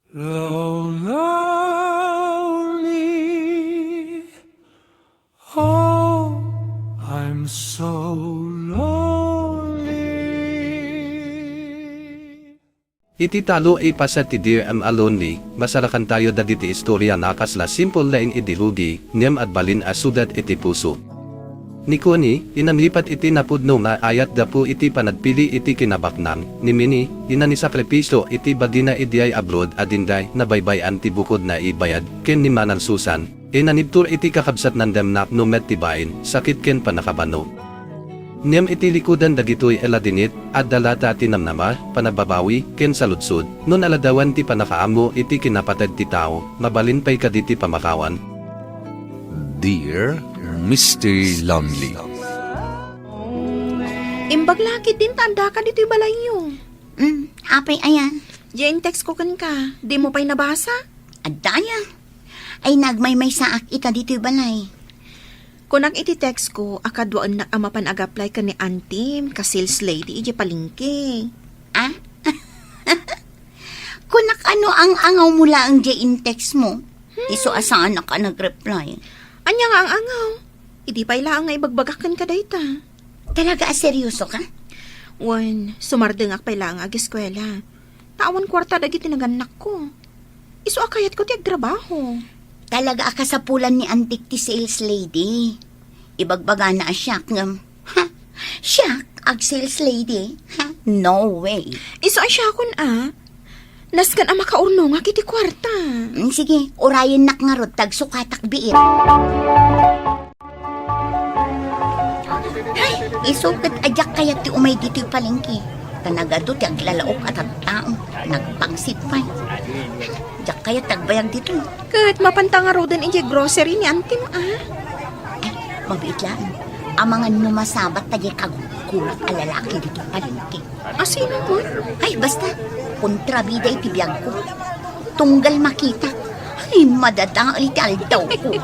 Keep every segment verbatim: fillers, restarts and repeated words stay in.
Lonely. Oh, I'm so lonely. Iti talo a paset ti Dear Em a Lonely, masarakan tayo dagiti istorya a kasla simple laeng idi rugi, ngem agbalin a sudat iti puso. Ni Connie, inanlipat iti napudno nga ayat gapu iti panagpili iti kinabaknang. Ni Minnie, inanisakripisyo iti bagina idiay abroad a dinday nabaybay-an ti bukod na ibayad, ken ni Manang Susan, inanibtur iti kakabsatna demnak no met ti bain, sakit ken pannakabannog. Ngem iti likudan dagitoy a ladingit, adda latta ti namnama, panagbabawi, ken saludsod, no naladawan ti pannakaammo iti kinapateg ti tao, mabalin pay kadi ti pamakawan. Dear Mister Lonely. Imbag la ketdin ta addaka ditoy balayyo. Mm, apay aya? Diay in-text ko kenka, dimo pay nabasa? Adda aya? Ay, nagmaymaysaak ita ditoy balay. Kunak iti text ko a kaduaennak a mapan ag-apply ken ni Auntie nga sales lady idiay palengke. Ah? Kunak, ano ang-angawmo laeng diay in-text mo? Hmm. Isu a saanak a nag-reply. Ania nga ang-angaw? Idi pay laeng nga ibagbagak kenka dayta. Talaga a seryoso ka? Wen, sumardengak pay laeng nga ageskuela. Ta awan kuarta dagiti nagannakko. Isu a kayatko ti agtrabaho. Talaga a kasapulan ni Antik ti sales lady. Ibagbagana a siak ngem, ha? Siak, ag-sales lady? Ha? No way. Isu a siakon a. Nasken a makaurnongak iti kuarta. Mm, sige, urayennak ngarud ta agsukatak biit. Ay, isu ket a diak kayat ti umay ditoy palengke. Ta nagadu ti aglalaok a tattao, nagpangsit pay. Diak kayat ti agbayag ditoy. Ket mapanta ngaruden idiay grocery ni Antim a. Ay, mabiit laeng. Amangan no masabat ta diay kagurgurak a lalaki ditoy palengke. A sino man? Ay, basta, kontrabida iti biagko. Tunggal makita. Ay, madadael ti aldawko.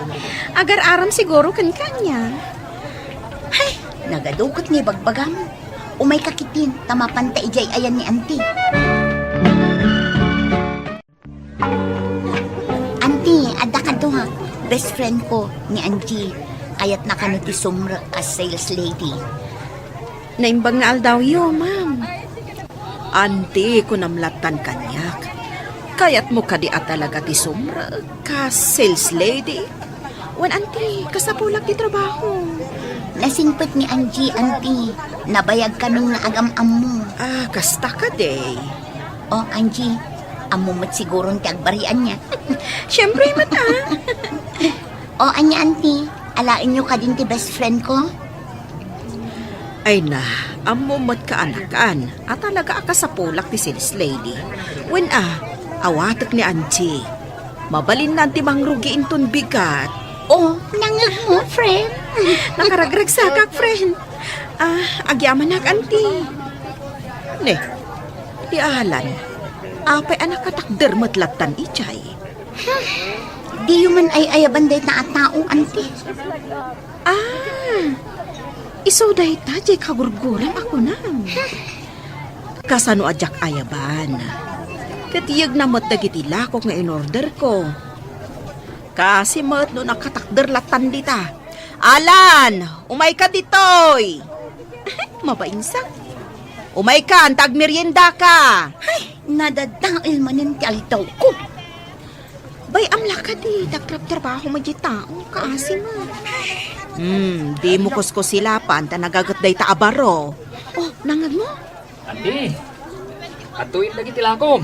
Agar-aram siguro kenka ania. Ay, nagadu ket nga ibagbagam. Umayka ketdin, ta mapanta idiay ayan ni Auntie. Auntie, adda kaduak. Best friend ko, ni Angie. Kayatna kano ti sumrek a sales lady. Naimbag nga aldawyo, ma'am. Auntie, kunam lattan kaniak. Kayatmo kadi a talaga ti sumrek a sales lady? Wen, Auntie, kasapulak ti trabaho. Nasingpet ni Angie, Auntie. Nabayag kami nga agam-ammo. Ah, kasta kadi. O, Angie, ammo met siguron ti agbarian niya. Siyempre met, ah. O, ania, Auntie? Alaenyo kadin ti best friend ko? Ay na, ammo met kaanakan a talaga a kasapulak ti sales lady. Wen a, awatek ni Angie. Mabalinnan ti mangrugi inton bigat. O, nangngegmo, friend. Nakaragragsakak, friend. Ah, agyamanak, Auntie. Ne, ni Alan, apay a nakatakder met lattan idiay? Diyo man ay-ayaban dayta a tao, Auntie. Ah, isu dayta diay kagurguram a kunam. Kasano a diak ayaban? Ket yegna met dagiti lakok nga in-order ko. Kaasi met no nakatakder lattan dita. Alan, umayka ditoy! Mabainsa. Umaykan, ta agmeriendaka! Ay, nadadael manen ti aldawko. Bay, amla kadi, nagtrabtrabaho met diay tao, kaasi met. Hmm, dimo kuskusilapan, ta nagaget dayta a baro. O, nangngegmo? Andi, adtoy dagiti lakom.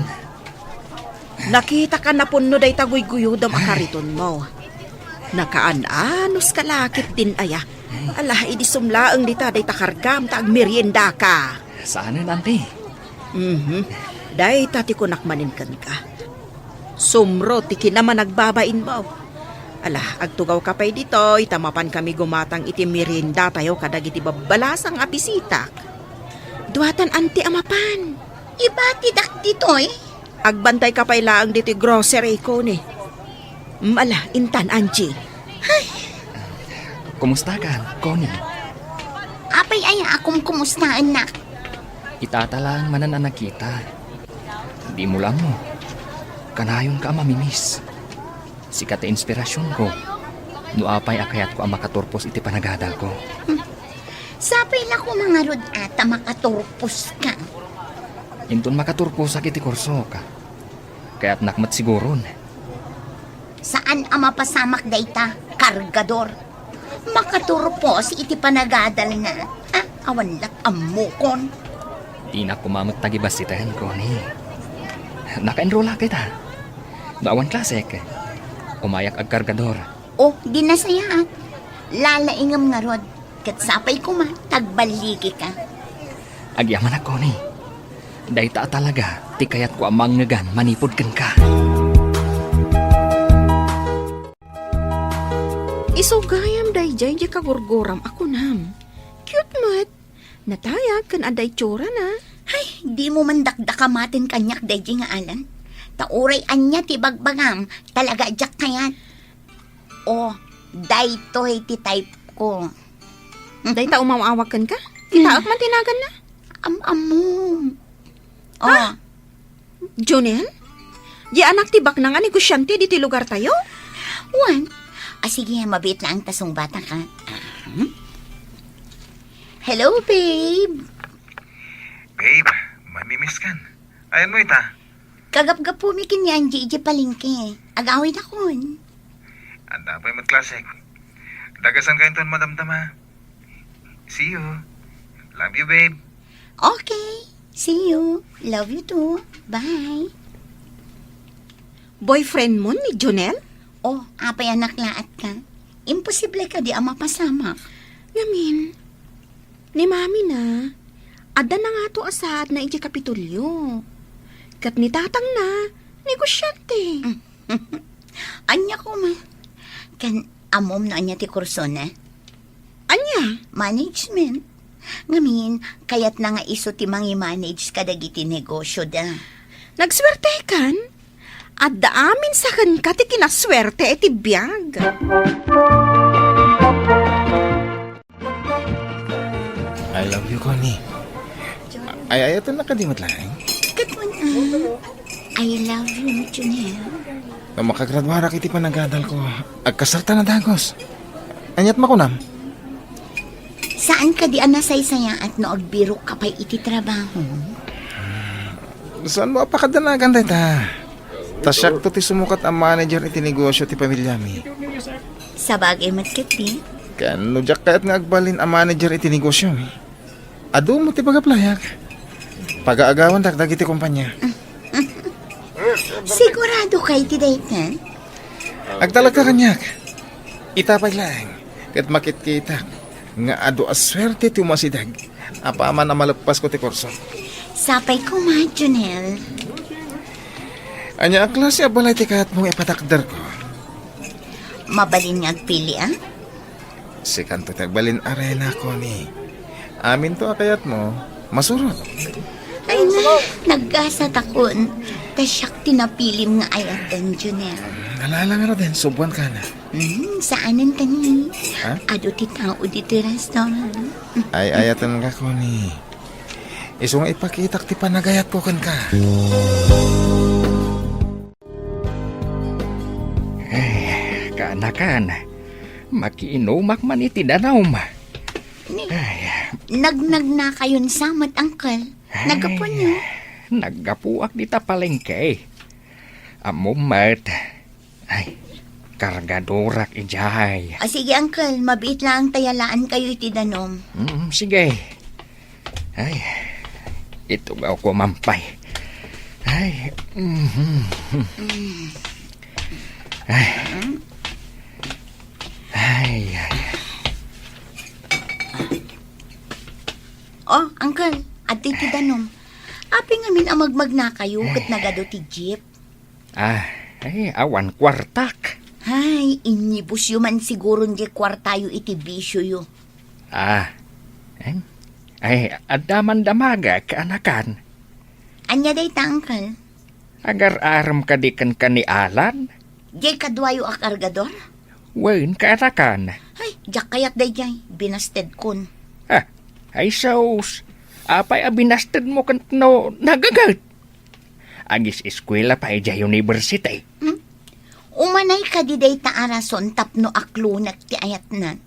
Nakitak a napunno dayta guyguyodem a karitonmo. Nakaan-anuska la ketdin aya. Ala, idi sumlaeng dita dayta kargam ta agmeriendaka. Saanen, Auntie. Mhm. Dayta ti kunak manen kenka. Sumro ti kinamanagbabainmo. Ala, agtugawka pay ditoy ta mapankami gumatang iti meriendatayo kadagiti babbalasang a bisitak. Duatan, Auntie, a mapan. Ibatidak ditoy? Agbantayka pay laeng ditoy grocery, Connie. Mm, ala, intan, Angie. Ay. Kumustakan, Connie? Apay aya a kumkumustaennak? Itata laeng manen a nakita. Dimo la ammo. Kanayonka a mamiss. Sika ti inspirasionko no apay a kayatko a makaturpos iti panagadalko. Sapay la koma ngarud a ta makaturposka. Inton makaturposak iti kursok, kayatnak met siguron. Saan a mapasamak dayta, kargador. Makaturpos iti panagadalna. Ah, awan lat ammokon. Dinak koma met tagibasiten, Connie. Naka-enrollak ita. No awan klasek, umayak agkargador. Oh, di nasayaat. Lalaingem ngarud. Ket sapay koma, tagballigika. Agyamanak, Connie. Dayta a talaga ti kayatko a mangngegan manipud kenka. Isu gayam daydiay diay kagurguram a kunam. Cute met. Natayag ken adda itsurana. Hay, dimo man dakdakamaten kaniak daydiay nga alan. Ta uray ania ti bagbagam, talaga diak kayat. Oh, daytoy ti type ko. Dayta umaw-awag kenka? Kitaek man ti naganna? Am-ammom. Oh. Ha? Jonel? Di anak ti baknang a negosiante ditoy lugartayo? Wen. Ah, sige, mabiit laeng ta sungbatak, ha? Ah, hmm? Hello, babe. Babe, mamimiss kan. Ayanmo ita? Kagapgapumi ken ni Angie idiay palengke. Agawidakon. Adda pay met klasek. Dagasanka inton madamdama. See you. Love you, babe. Okay. See you. Love you too. Bye. Boyfriendmo ni Jonel? Oh, apay a naklaatka? Imposible kadi a mapasamak. Ngamin, ni Mami na, adda na ngato a saadna idiay Kapitolyo. Ket ni Tatang na, negosyante. Ania koma? Ken ammom no ania ti kursona? Ania? Management. Ngamin, kayatna nga isu ti mangi-manage kadagiti negosyoda. Nagsuertekan? Adda amin sa kenka ti kinasuerte iti biag. I love you, Connie. Ay, ayaten na kadi met laeng? Ket man, ah, I love you, Junel. No makagraduarak iti panagadalko, agkasalta na dagos. Aniat makunam? Saan kadi a nasaysayaat no agbirokka pay iti trabaho? Saanmo a pakadanagan dayta? Ta siakto ti sumukat a manager iti negosyo ti pamilyami. Sabagay met ketdi. Ken no diak kayat nga agbalin a manager iti negosyomi, adu met ti pagaplayak. Pagaagawandak dagiti kompania. Siguradoka iti dayta? Agtalagka kaniak. Ita pay laeng, ket makitkitak nga adu a suerte ti umasideg apaman a maleppasko ti kurso. Sapay koma, Junel. Ania a klase a balay ti kayatmo nga ipatakderko? Mabalin nga agpili, a? Sikanto ti agbalin a reyna, Connie. Aminto a kayatmo, masurot. Ay na, naggasatakon. Ta siak ti napilim nga ayaten, Junel. Ala, ala ngaruden, subuanka na. Hmm, saanen kani? Ha? Adu ti tao ditoy restaurant. Ay, ayatenka, Connie. Isu nga ipakitak ti panagayatko kenka. Ay, kaanakan, makiinumak man iti danum. Ni, ay, nagnagnakayon sa met, Uncle. Ay, naggapuan yo? Naggapuak dita palengke. Ammom met. Ay, kargadorak idiay. Ah, sige, Uncle. Mabiit laeng ta yalaankayo iti danum. Mm, sige. Ay, itugawko man pay. Ay, mhm. Ay. Ay, ay. Oh, Uncle, adtoy ti danum. Apay ngamin a magmagnakayo ket nagadu ti jeep? Ah, ay, awan kuartak. Ay, inyibusyo man siguron diay kuartayo iti bisioyo. Ah, em? Ay, adda man damagek, kaanakan. Ania dayta, Uncle? Agar-arem kadi kenka ni Alan? Diay kaduayo a kargador? Wen, kaanakan. Ay, diak kayat daydiay. Binastedkon. Ah, ay sus. Apay a binastedmo ken no nagaget? Agis-eskuela pay idiay university. Hmm? Umanay kadi dayta a rason tapno aklonek ti ayatna?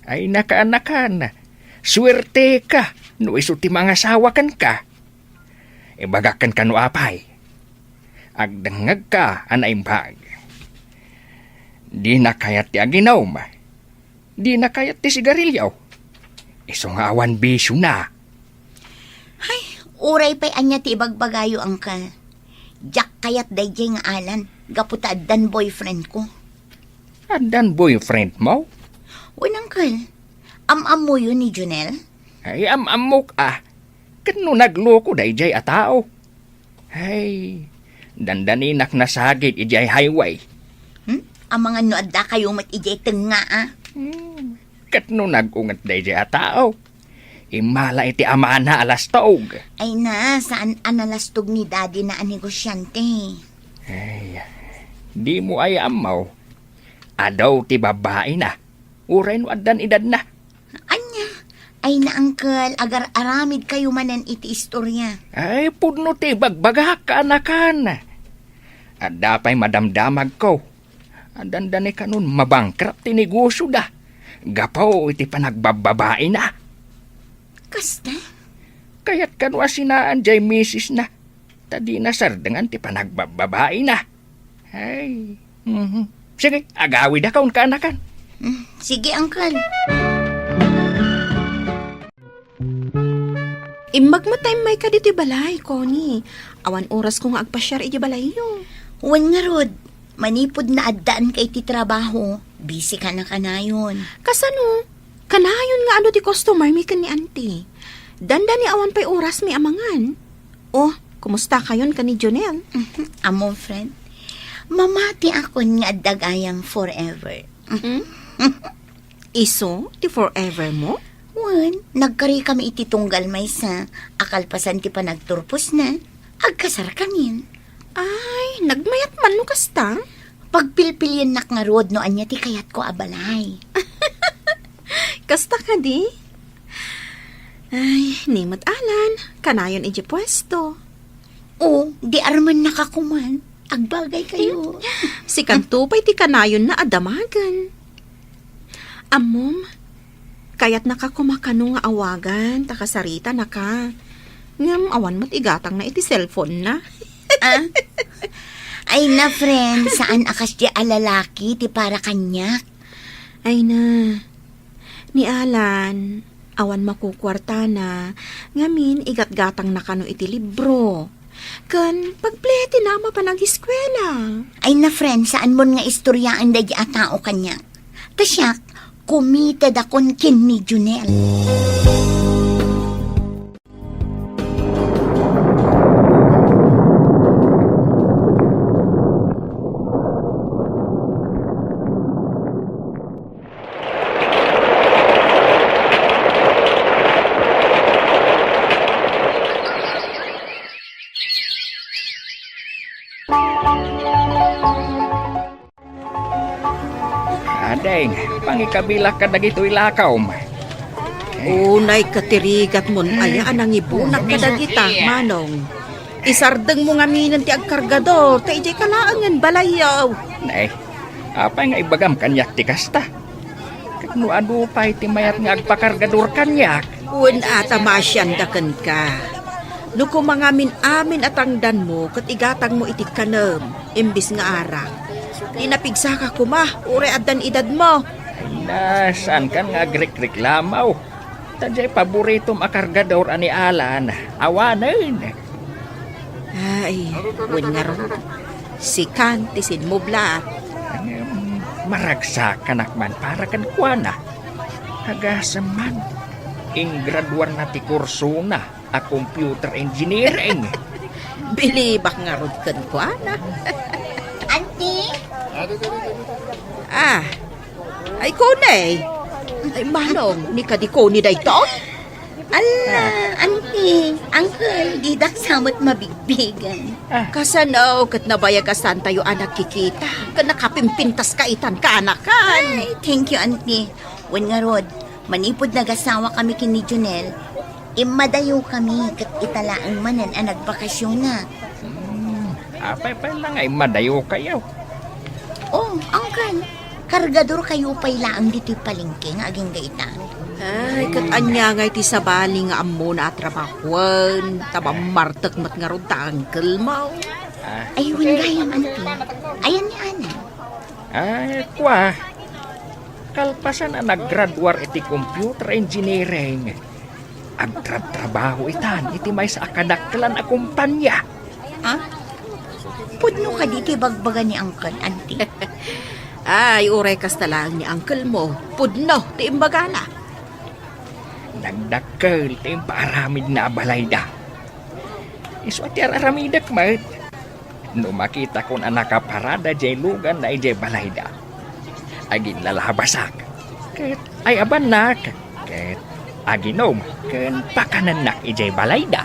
Ay, nakaanakan. Suerteka no isu ti mangasawa kenka. Ibagak kenka no apay. Agdengngegka a naimbag. Dina kayat ti aginum. Dina kayat ti sigarilio. Isu nga awan bisiona. Ay, uray pay ania ti ibagbagayo, uncle. Diak kayat daydiay nga Alan, gapu ta addan boyfriend ko. Addan boyfriend mo? Wen, uncle. Am-ammoyo ni Junel? Ay, am-ammok a. Ket no nagloko daydiay a tao. Ay, dandaninak nasagid idiay highway. Hmm? Amangan no adda kayo met idiay tengnga, a? Hmm. Ket no nag-unget daydiay a tao, immala iti amana a lastog. Ay na, saan a nalastog ni daddy na a negosyante? Ay, di mo ay ammo. Adu ti babaina, uray no addan edadna. Ania? Ay na, uncle, agar-aramid kayo manen iti istorya. Ay, pudno ti ibagbagak, kaanakan. Adda pay madamdamagko. Dandani kanon mabankrupt ti negosioda. Gapu iti panagbababaina. Kasta? Kayat kano a sinaan diay misisna. Ta dina sardengan ti panagbababaina. Ay, mhm. Sige, agawidakon, kaanakan. Mm, sige, uncle. Immag met ta immayka ditoy balay, Connie. Awan orasko nga agpasiar idiay balayyo. Wen ngarud, manipud naaddaanka iti trabaho, busy ka na kanayon. Kasano? Kanayon nga adu ti customer mi ken ni Auntie. Dandani awan pay oras mi a mangan. Oh, kumusta kayon ken ni Jonel? Amo, friend. Mamatiakon nga adda gayam forever. Hmm? Isu ti forever mo? Wen, nagkarikami iti tunggal maysa a kalpasan ti panagturposna. Agkasarkamin. Ay, nagmayat man no kasta? Pagpilpiliennak ngarud no ania ti kayatko a balay. Kasta kadi? Ay, ni met Alan, kanayon idiay puesto. O, di armennaka koman. Agbagay kayo. Sikanto pay ti kanayonna a damagen. Ammom, kayatnaka koma kano nga awagan ta kasaritanaka. Ngem awan met igatangna iti cellphone-na. Ah? Ay na, friend, saan a kasdiay a lalaki ti para kaniak? Ay na, ni Alan, awan makukuartana, ngamin igatgatangna kano iti libro. Ken pagpletina a mapan ageskuela. Ay na, friend, saanmon nga istoriaen daydi a tao kaniak. Ta siak, committed akon ken ni Junel. Ading, pangikabilak kadagitoy lakawm. Unay katirigatmon aya a nangibunak kadagita, Manong. Isardengmo ngaminen ti agkargador, ta idiay ka laengen balayyo. Nay, apay nga ibagam kaniak ti kasta? Ket no adu pay ti mayat nga agpakargador kaniak? Wen a ta maasianda kenka. No koma ngamin-amin a tangdanmo ket igatangmo iti kanem, imbes nga arak. Di napigsaka koma, uray addan edadmo. Ay na, saankan nga agrekreklamo. Ta diay paboritom a kargador a ni Alan, awanen. Ay, wen ngarud, sikan ti sinmublat. Ngem, maragsakanak man para kenkuana. Agasem man, ingraduarna ti kursona a computer engineering. Bilibak ngarud kenkuana. Auntie? Ah, ay, Connie. Ay, Manong, ni kadi Connie daytoy? Ala, auntie, uncle, didak sa met mabigbigen. Ah. Kasano ket nabayag a santayo a nagkikita? Ken nakapimpintas ka itan kaanakan. Ay, thank you, auntie. Wen ngarud, manipud nagasawa kami ken ni Junel, immadayo kami ket ita laeng manen a nagbakasyonak. Apay pay la nga immadayokayo? Oh, Uncle, kargadorkayo pay laeng ditoy palengke nga agingga ita. Ay, ket ania ngay ti sabali nga ammona a trabahoen, ta mammartek met ngarud ta uncle mo? Ah, Ay, wen gayam, Auntie. Ayan ni Ana. Ay, kua. Kalpasan a naggraduar iti computer engineering, agtrabtrabaho itan iti maysa a kadakkelan a kumpanya. Ha? Pudno kadi ti bagbaga ni Uncle, Auntie? Ay, uray kasta laeng ni uncle mo, pudno ti imbagana. Nagdakkel ti impaaramidna a balayda. Isu a ti ar-aramidek met. No makitakon a nakaparada jay luganna idiay balayda, aginlalabasak, ket ay-abannak, ket aginom ken pakanennak idiay balayda.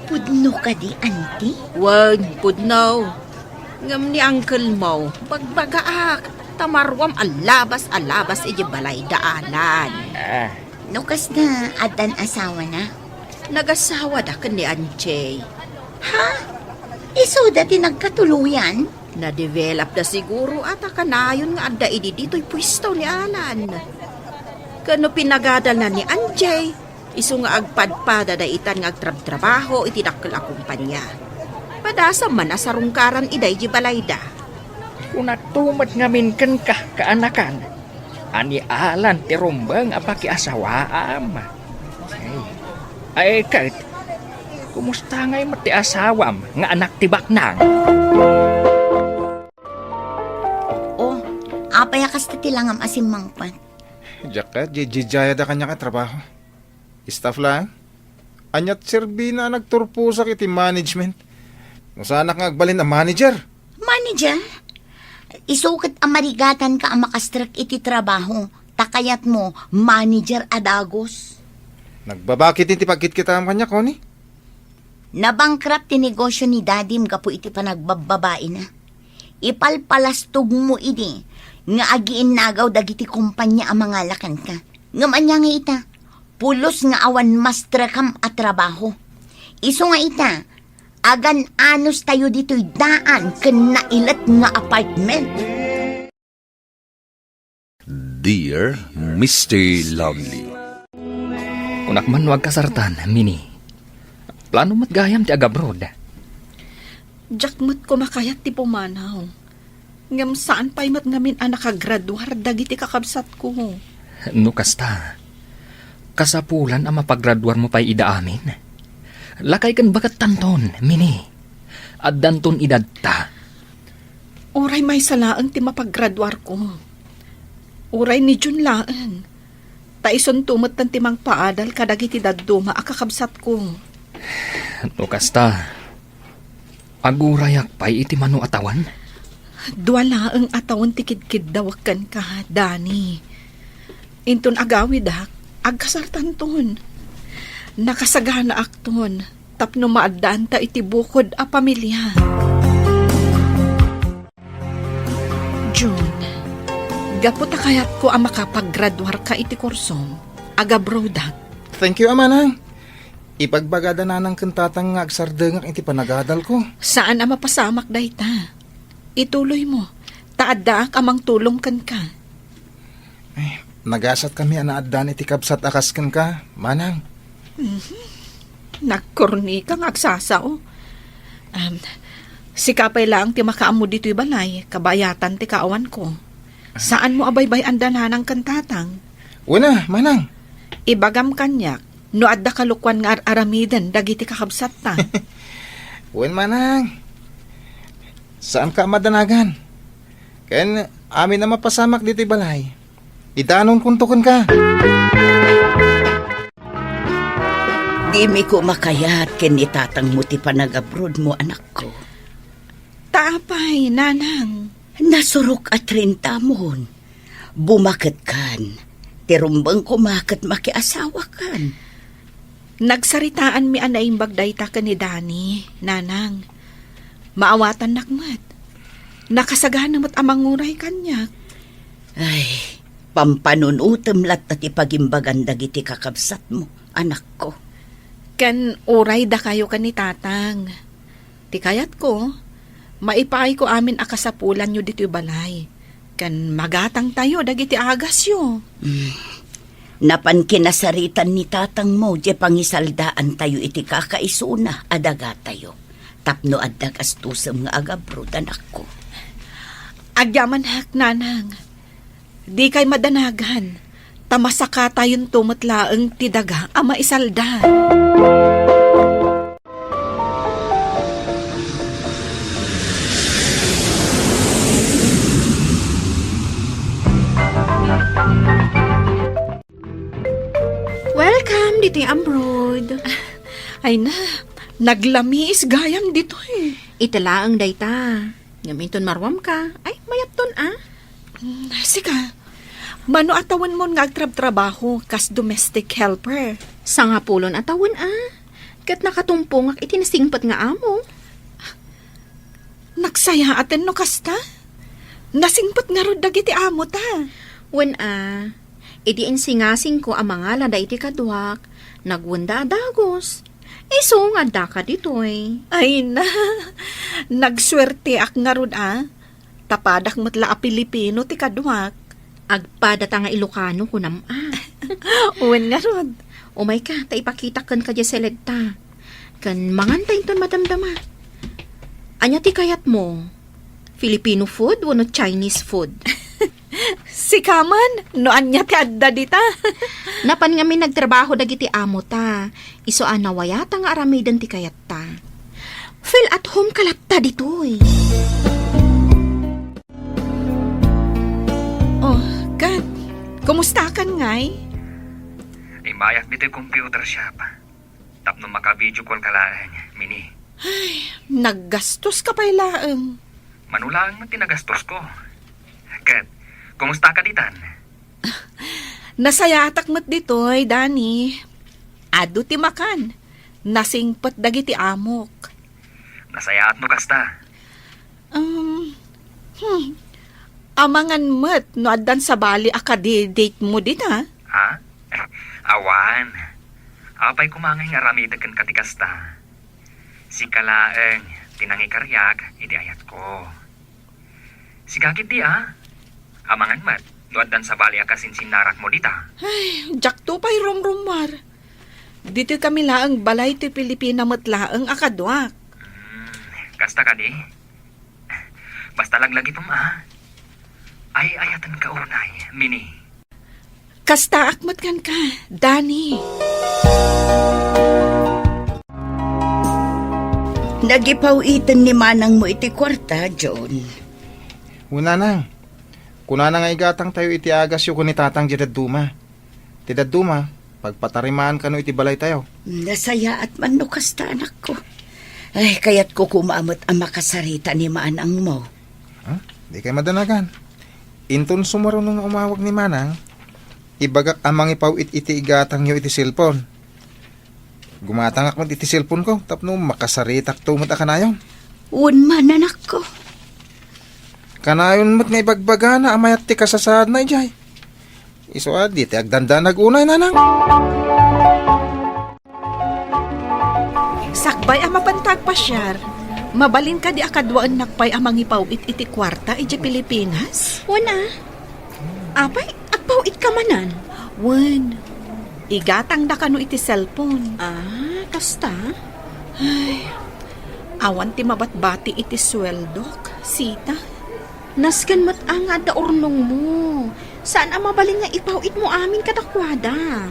Pudno kadi, Auntie? Wen, pudno. Ngem ni uncle mo, bagbagaak, ta maruam a labas a labas idiay balayda, Alan. Ah. No kasta, addan asawana? Nagasawada ken ni Anjay. Ha? Isuda ti nagkatuloyan? Nadevelopda siguro a ta kanayon nga adda idi ditoy puesto ni Alan. Ken no pinagadalna ni Anjay, isu nga agpadpadada itan nga agtrabtrabaho iti dakkel a kumpanya. Padasam man a sarungkaran ida idiay balayda. Kunakto met ngamin kenka, kaanakan, a ni Alan ti rumbeng a pakiasawaam. Ay, ay, ket, kumusta ngay met ti asawam nga anak ti baknang? Oh, apay a kasta ti langam a simmangpet? Diak ket, jijijayada kaniak a trabaho. Staff laeng? Ania't serbina a nagturposak iti management? No saanak nga agbalin a manager? Manager? Isu ket a marigatanka a makastrek iti trabaho, ta kayatmo manager a dagus. Nagbaba ketdi ti pagkitkitaem kaniak, Connie. Nabankrupt ti negosio ni Dadim gapu iti panagbabbabaina. Ipalpalastogmo idi nga agiinnagaw dagiti kompania a mangala kenka. Ngem ania nga ita? Pulos nga awan mastrekam a trabaho. Isu nga ita, agan-anos tayo ditoy daan ken nailet nga apartment. Dear Mister Lovely. Kunak man no agkasartan, Mini. Plano met gayam ti agabroad. Diak met koma kayat ti pumanaw. Ngem saan pay met ngamin a nakagraduar dagiti kakabsatko. No kasta, kasapulan a mapagraduarmo pay ida amin. Lakay ken bakettanton, Mini. Addanton idadta. Uray maysa laeng ti mapagraduarko. Uray ni June laeng. Ta isunto metten ti mangpaadal kadagiti dadduma a kakabsatko. No kasta, agurayak pay iti mano a tawen? Dua laeng a tawen ti kidkiddawek kenka, Dani. Inton agawidak, agkasartanton. Nakasaganaakton tapno maaddaanta iti bukod a pamilia. June, gapu ta kayatko a makapagraduarka iti kursom, agabroadak. Thank you, a manang. Ibagbagada nanang ken tatang nga agsardengak iti panagadalko. Saan a mapasamak dayta. Ituloymo, ta addaak a mangtulong kenka. Ay, nagasatkami a naaddan iti kabsat a kas kenka, manang. Mhm. Nagkornika nga agsasao. Am, sika pay laeng ti makaammo ditoy balay, kabayatan ti kaawanko. Saanmo a baybay-anda nanang ken tatang? Wen a, manang. Ibagam kaniak no adda kalokuan nga ar-aramiden dagiti kakabsatta. Wen, manang. Saanka a madanagan. Ken amin a mapasamak ditoy balay, idanonkonto kenka. Dimi koma kayat ken ni tatangmo ti panagabroadmo, anakko. Ta apay, nanang? Nasurok a trintamon. Bumaketkan. Ti rumbeng koma ket makiasawakan. Nagsaritaanmi a naimbag dayta ken ni Dani, nanang. Maawatannak met. Nakasagana met a manguray kaniak. Ay, pampanunotem latta ti pagimbagan dagiti kakabsatmo, anakko. Ken uray dakayo ken ni tatang. Ti kayatko, maipaayko amin a kasapulanyo ditoy balay, ken magatangtayo dagiti agasyo. Mm. Napan kinasaritan ni tatangmo diay pangisaldaantayo iti kakaisuna a dagatayo, tapno adda gastusem nga agabroad, anakko. Agyamanak, nanang. Dikay madanagan, ta masakatayonto met laeng ti daga a maisalda. Welcome ditoy abroad. Ay na, naglamiis gayam ditoy. Ita laeng dayta. Ngem inton maruamka, ay, mayatton a. Mm, sika, mano a tawenmon nga agtrabtrabaho kas domestic helper? Sangapulon a tawen a. Ket nakatumpongak iti nasingpet nga amo. Nagsayaaten no kasta? Nasingpet ngarud dagiti amota? Wen a, idi insingasingko a mangalada iti kaduak, nagwenda a dagus. Isu nga addaka ditoy. Ay na, nagsuerteak ngarud a. Tapadak met la a Pilipino ti kaduak. Agpadata nga Ilocano, kunam a. Wen ngarud. Umayka, ta ipakitak kenka diay seledta. Ken manganta inton madamdama. Ania ti kayatmo? Filipino food wenno Chinese food? Sika man, no ania ti adda dita? Napan ngamin nagtrabaho dagiti amota. Isu a nawayata nga aramiden ti kayatta. Feel at home ka latta ditoy. Oh, Kat, kumustakan ngay? Immayak ditoy computer shop. Tapno maka-video call ka laeng, Mini. Ay, naggastos ka pay laeng. Mano laeng met ti nagastosko. Ket, kumusta ka ditan? Nasayaatak met ditoy, Dani. Adu ti makan. Nasingpet dagiti amok. Nasayaat no kasta. Um, hmm. Amangan met no addan sabali a kadi-date mo dita? Ha? Awan. Apay koma ngay nga aramidek kenka ti kasta? Sika laeng ti nangikariak iti ayatko. Sika ketdi a? Amangan met no addan sabali a kasinsinnarakmo dita? Ay, diakto pay rumrumar. Ditoy kami laeng balay ti Pilipina met laeng a kaduak. Hmm, kasta kadi? Basta laglagipem a. Ay-ayatenka unay, Mini. Kastaak met kenka, Dani. Nagipaw-iten ni manangmo iti kuarta, John. Wen, nanang. Kunana nga igatangtayo iti agasyo ken ni tatang diay dadduma. Ti dadduma, pagpatarimaan kano iti balaytayo. Nasayaat man no kasta, anakko. Ay, kayatko koma met a makasarita ni manangmo. Ha? Dikay madanagan. Inton sumaruno nga umawag ni manang, ibagak a mangipaw-it iti igatangyo iti cellphone. Gumatangak met iti cellphoneko tapno makasaritakto met a kanayon. Wen man, anakko. Kanayon met nga ibagbagana a mayat ti kasasaadna idiay. Isu a, dita agdandanag unay, nanang. Sakbay a mapanta agpasiar, mabalin kadi a kaduaennak pay a mangipaw-it iti kuarta idiay Pilipinas? Wen a. Apay, agpaw-itka manen? Wen. Igatangda kano iti cellphone. Ah, kasta? Ay, awan ti mabatbati iti sueldok, sita. Nasken met a nga adda urnongmo. Saan a mabalin nga ipaw-itmo amin kadakuada.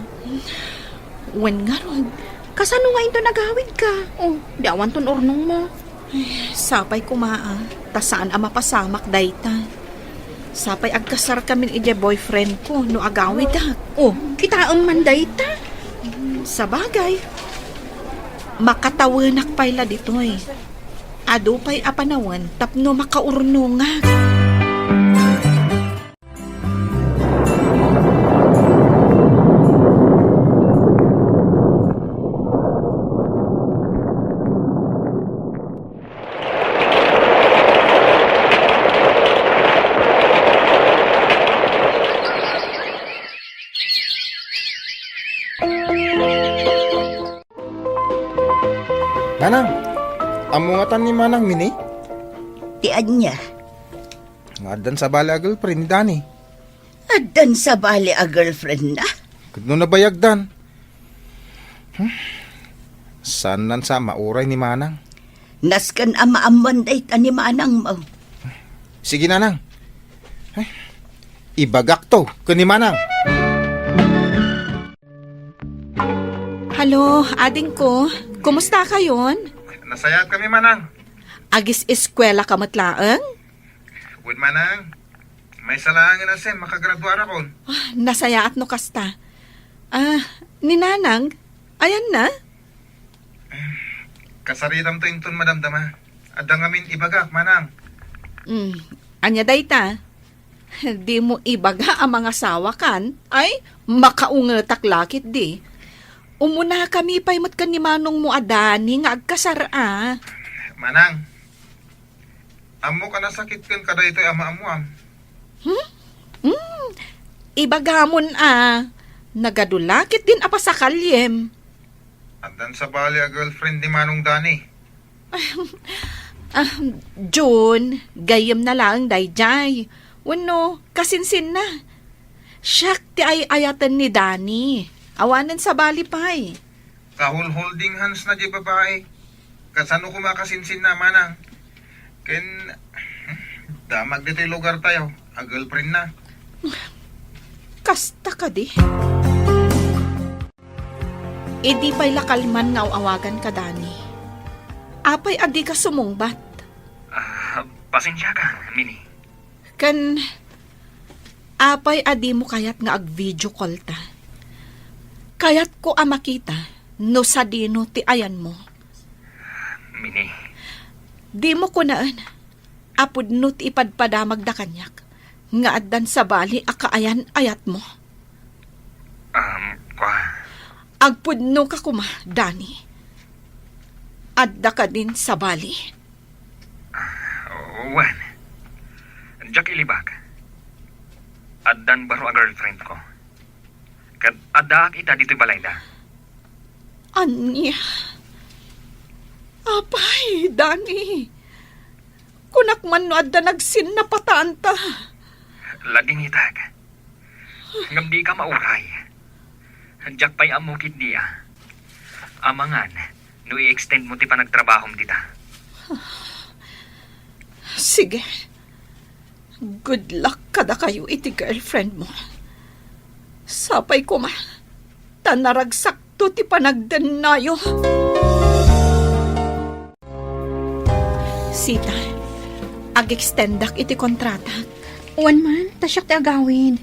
Wen ngarud. Kasano nga inton agawidka? Oh, di awanton urnongmo. Ay, sapay koma a, ta saan a mapasamak dayta. Sapay agkasarkamin idiay boyfriendko no agawidak. Oh, kitaem man dayta. Hmm, sabagay. Makatawenak pay la ditoy. Adu pay a panawen tapno makaurnongak. Manang, Ammo ngatan ni Manang, Mini? Ti ania? Nga addan sabali a girlfriend ni Dani. Addan sabali a girlfriend na? Ket no nabayagdan. Hmm. Saannan sa mauray ni Manang. Nasken a maammoan dayta ni Manang mo. Sige, Nanang. Ay, ibagak to ken ni Manang. Hello, adingko. Kumusta kayon? Nasayaat kami, Manang. Agis-eskwela ka met laeng? Wen, Manang. Maysa laengen a sem, makagraduarakon. Ah, nasayaat no kasta. Ah, ni Nanang, ayanna? Kasaritamto inton madamdama. Adda ngamin ibagak, Manang. Mm, ania dayta? Dimo ibaga a mangasawakan? Ay, makaungetak la ketdi. Umunakami pay met ken ni manongmo a Dani nga agkasar a. Manang, ammok a nasakitken kadaytoy a maammoam. Hmm? Hmm. Ibagamon a. Nagadu la ketdin a pasakalyem. Addan sabali a girlfriend ni Manong Dani. Ah, Jun, gayyemna laeng daydiay. Wenno, kasinsinna. Siak ti ay-ayaten ni Dani. Awanen sabali pay. Kahulholding hands na di babae. Kasano koma kasinsinna, Manang? Ken, damag ditoy lugar tayo, a girlfriend na. Kasta kadi? Idi pay la kalman nga aw-awagan ka, Dani. Apay a dika sumungbat? Ah, pasensia ka, Mini. Ken, apay a dimo kayat nga ag-video call ta? Kayatko a makita no sadino ti ayanmo. Mini. Dimo kunaen a pudno ti ipadpadamagda kaniak nga addan sabali a kaayan-ayatmo. Um, kwa. Agpudno ka koma, Dani. Adda kadin sabali? Ah, wen. Diak ilibak. Addan baro a girlfriend ko. Ket addaak ita ditoy balayda. Ania? Apay, Dani. Kunak man no adda nagsinnapataanta. Ladingitak. Ngem dika mauray. Diak pay ammo ketdi a. Amangan no i-extend mo ti panagtrabahom dita. Sige. Good luck kadakayo iti girlfriend mo. Sapay koma, ta naragsakto ti panagdennayo. Sita, ag-extendak iti kontratak. Wen man, ta siak ti agawid.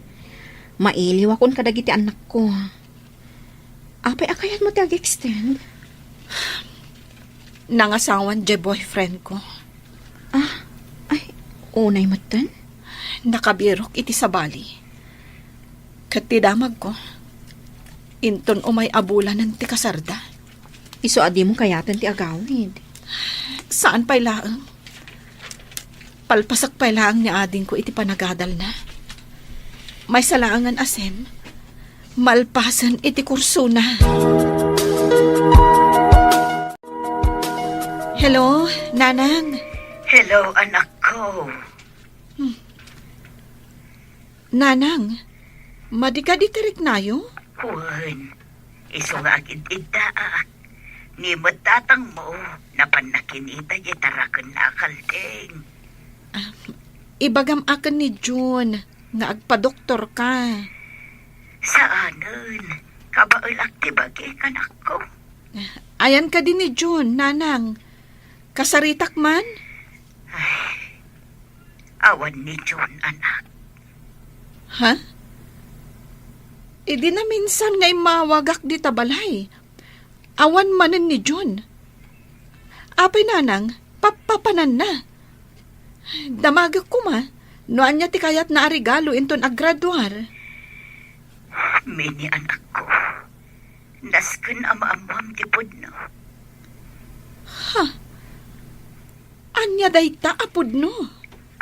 Mailiwakon kadagiti annakko. Apay a kayatmo ti ag-extend? Nangasawan diay boyfriend ko. Ah, ay, unay metten? Nakabirok iti sabali. Ket ti damagko, inton umay a bulanen ti kasarda. Isu a dimo kayaten ti agawid. Saan pay laeng. Palpasak pay laeng ni adingko iti panagadalna. Maysa laengen a sem, malpasen iti kursona. Hello, Nanang. Hello, anakko. Hmm. Nanang, madi kadi ti riknayo? Wen, isu nga agid-iddaak. Ni met tatangmo, napanna kinita diay tarakenna a kaldeng. Ah, ibagam aken ni Jun nga agpadoktor ka. Saanen, kabaelak ti bagik, anakko. Ayan kadi ni Jun, Nanang. Kasaritak man? Ay, awan ni Jun, anak. Ha? Idi naminsan nga immawagak dita balay, awan manen ni Jun. Apay, Nanang, pappapananna. Damagek koma no ania ti kayatna a regalo inton aggraduar. Mini, anakko. Nasken a maammoam ti pudno. Ha? Ania dayta a pudno?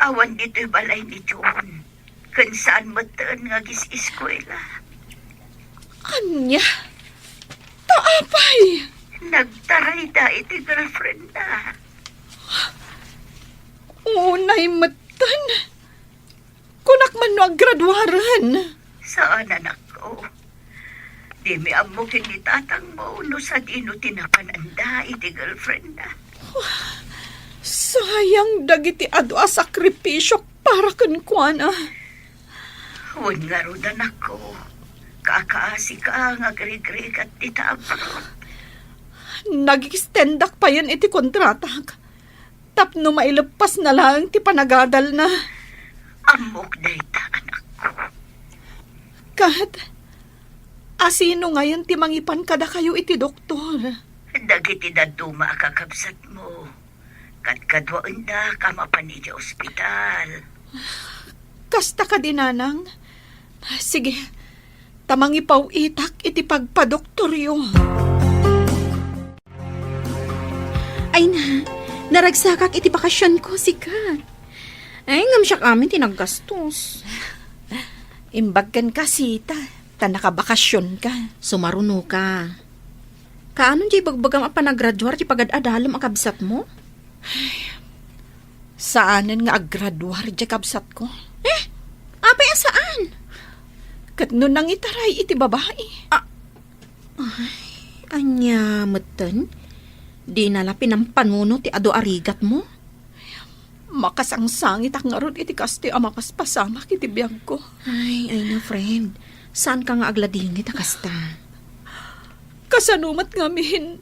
Awan ditoy balay ni Jun. Ken saan metten nga agis-eskuela. Ania? Ta apay? Nagtarayda iti girlfriendna. Unay metten. Kunak man no aggraduaren. Saan, anakko. Dimi ammo ken ni tatangmo no sadino ti napananda iti girlfriendna. Sayang dagiti adu a sakripisiok para kenkuana. Wen ngarud, anakko, kakaasika nga agrigrigat dita abroad. Nag-extendak payen iti kontratak tapno maileppasna laeng ti panagadalna. Ammok dayta, anakko. Ket, asino ngayen ti mangipan kadakayo iti doktor? Dagiti dadduma a kakabsatmo. Kadkaduaendak a mapan iti ospital. Kasta kadi, nanang? Sige, ta mangipaw-itak iti pagpadoktoryo. Ay na, naragsakak iti bakasionko, sika. Ay, ngem siak amin ti naggastos. Imbag kenka, Sita, ta nakabakasionka. Sumarunoka. Kaano diay ibagbagam a panagraduar ti pagad-adalem a kabsatmo? Saanen nga aggraduar diay kabsatko. Eh, apay a saan? Ket no nangitaray iti babai. Ah, ay, ania metten? Dina la pinampanunot ti adu a rigatmo? Makasangsangit ngarud iti kastoy a mapaspasamak iti biagko. Ay, ay na, friend. Saanka nga agladingit a kasta. Kasano met ngamin?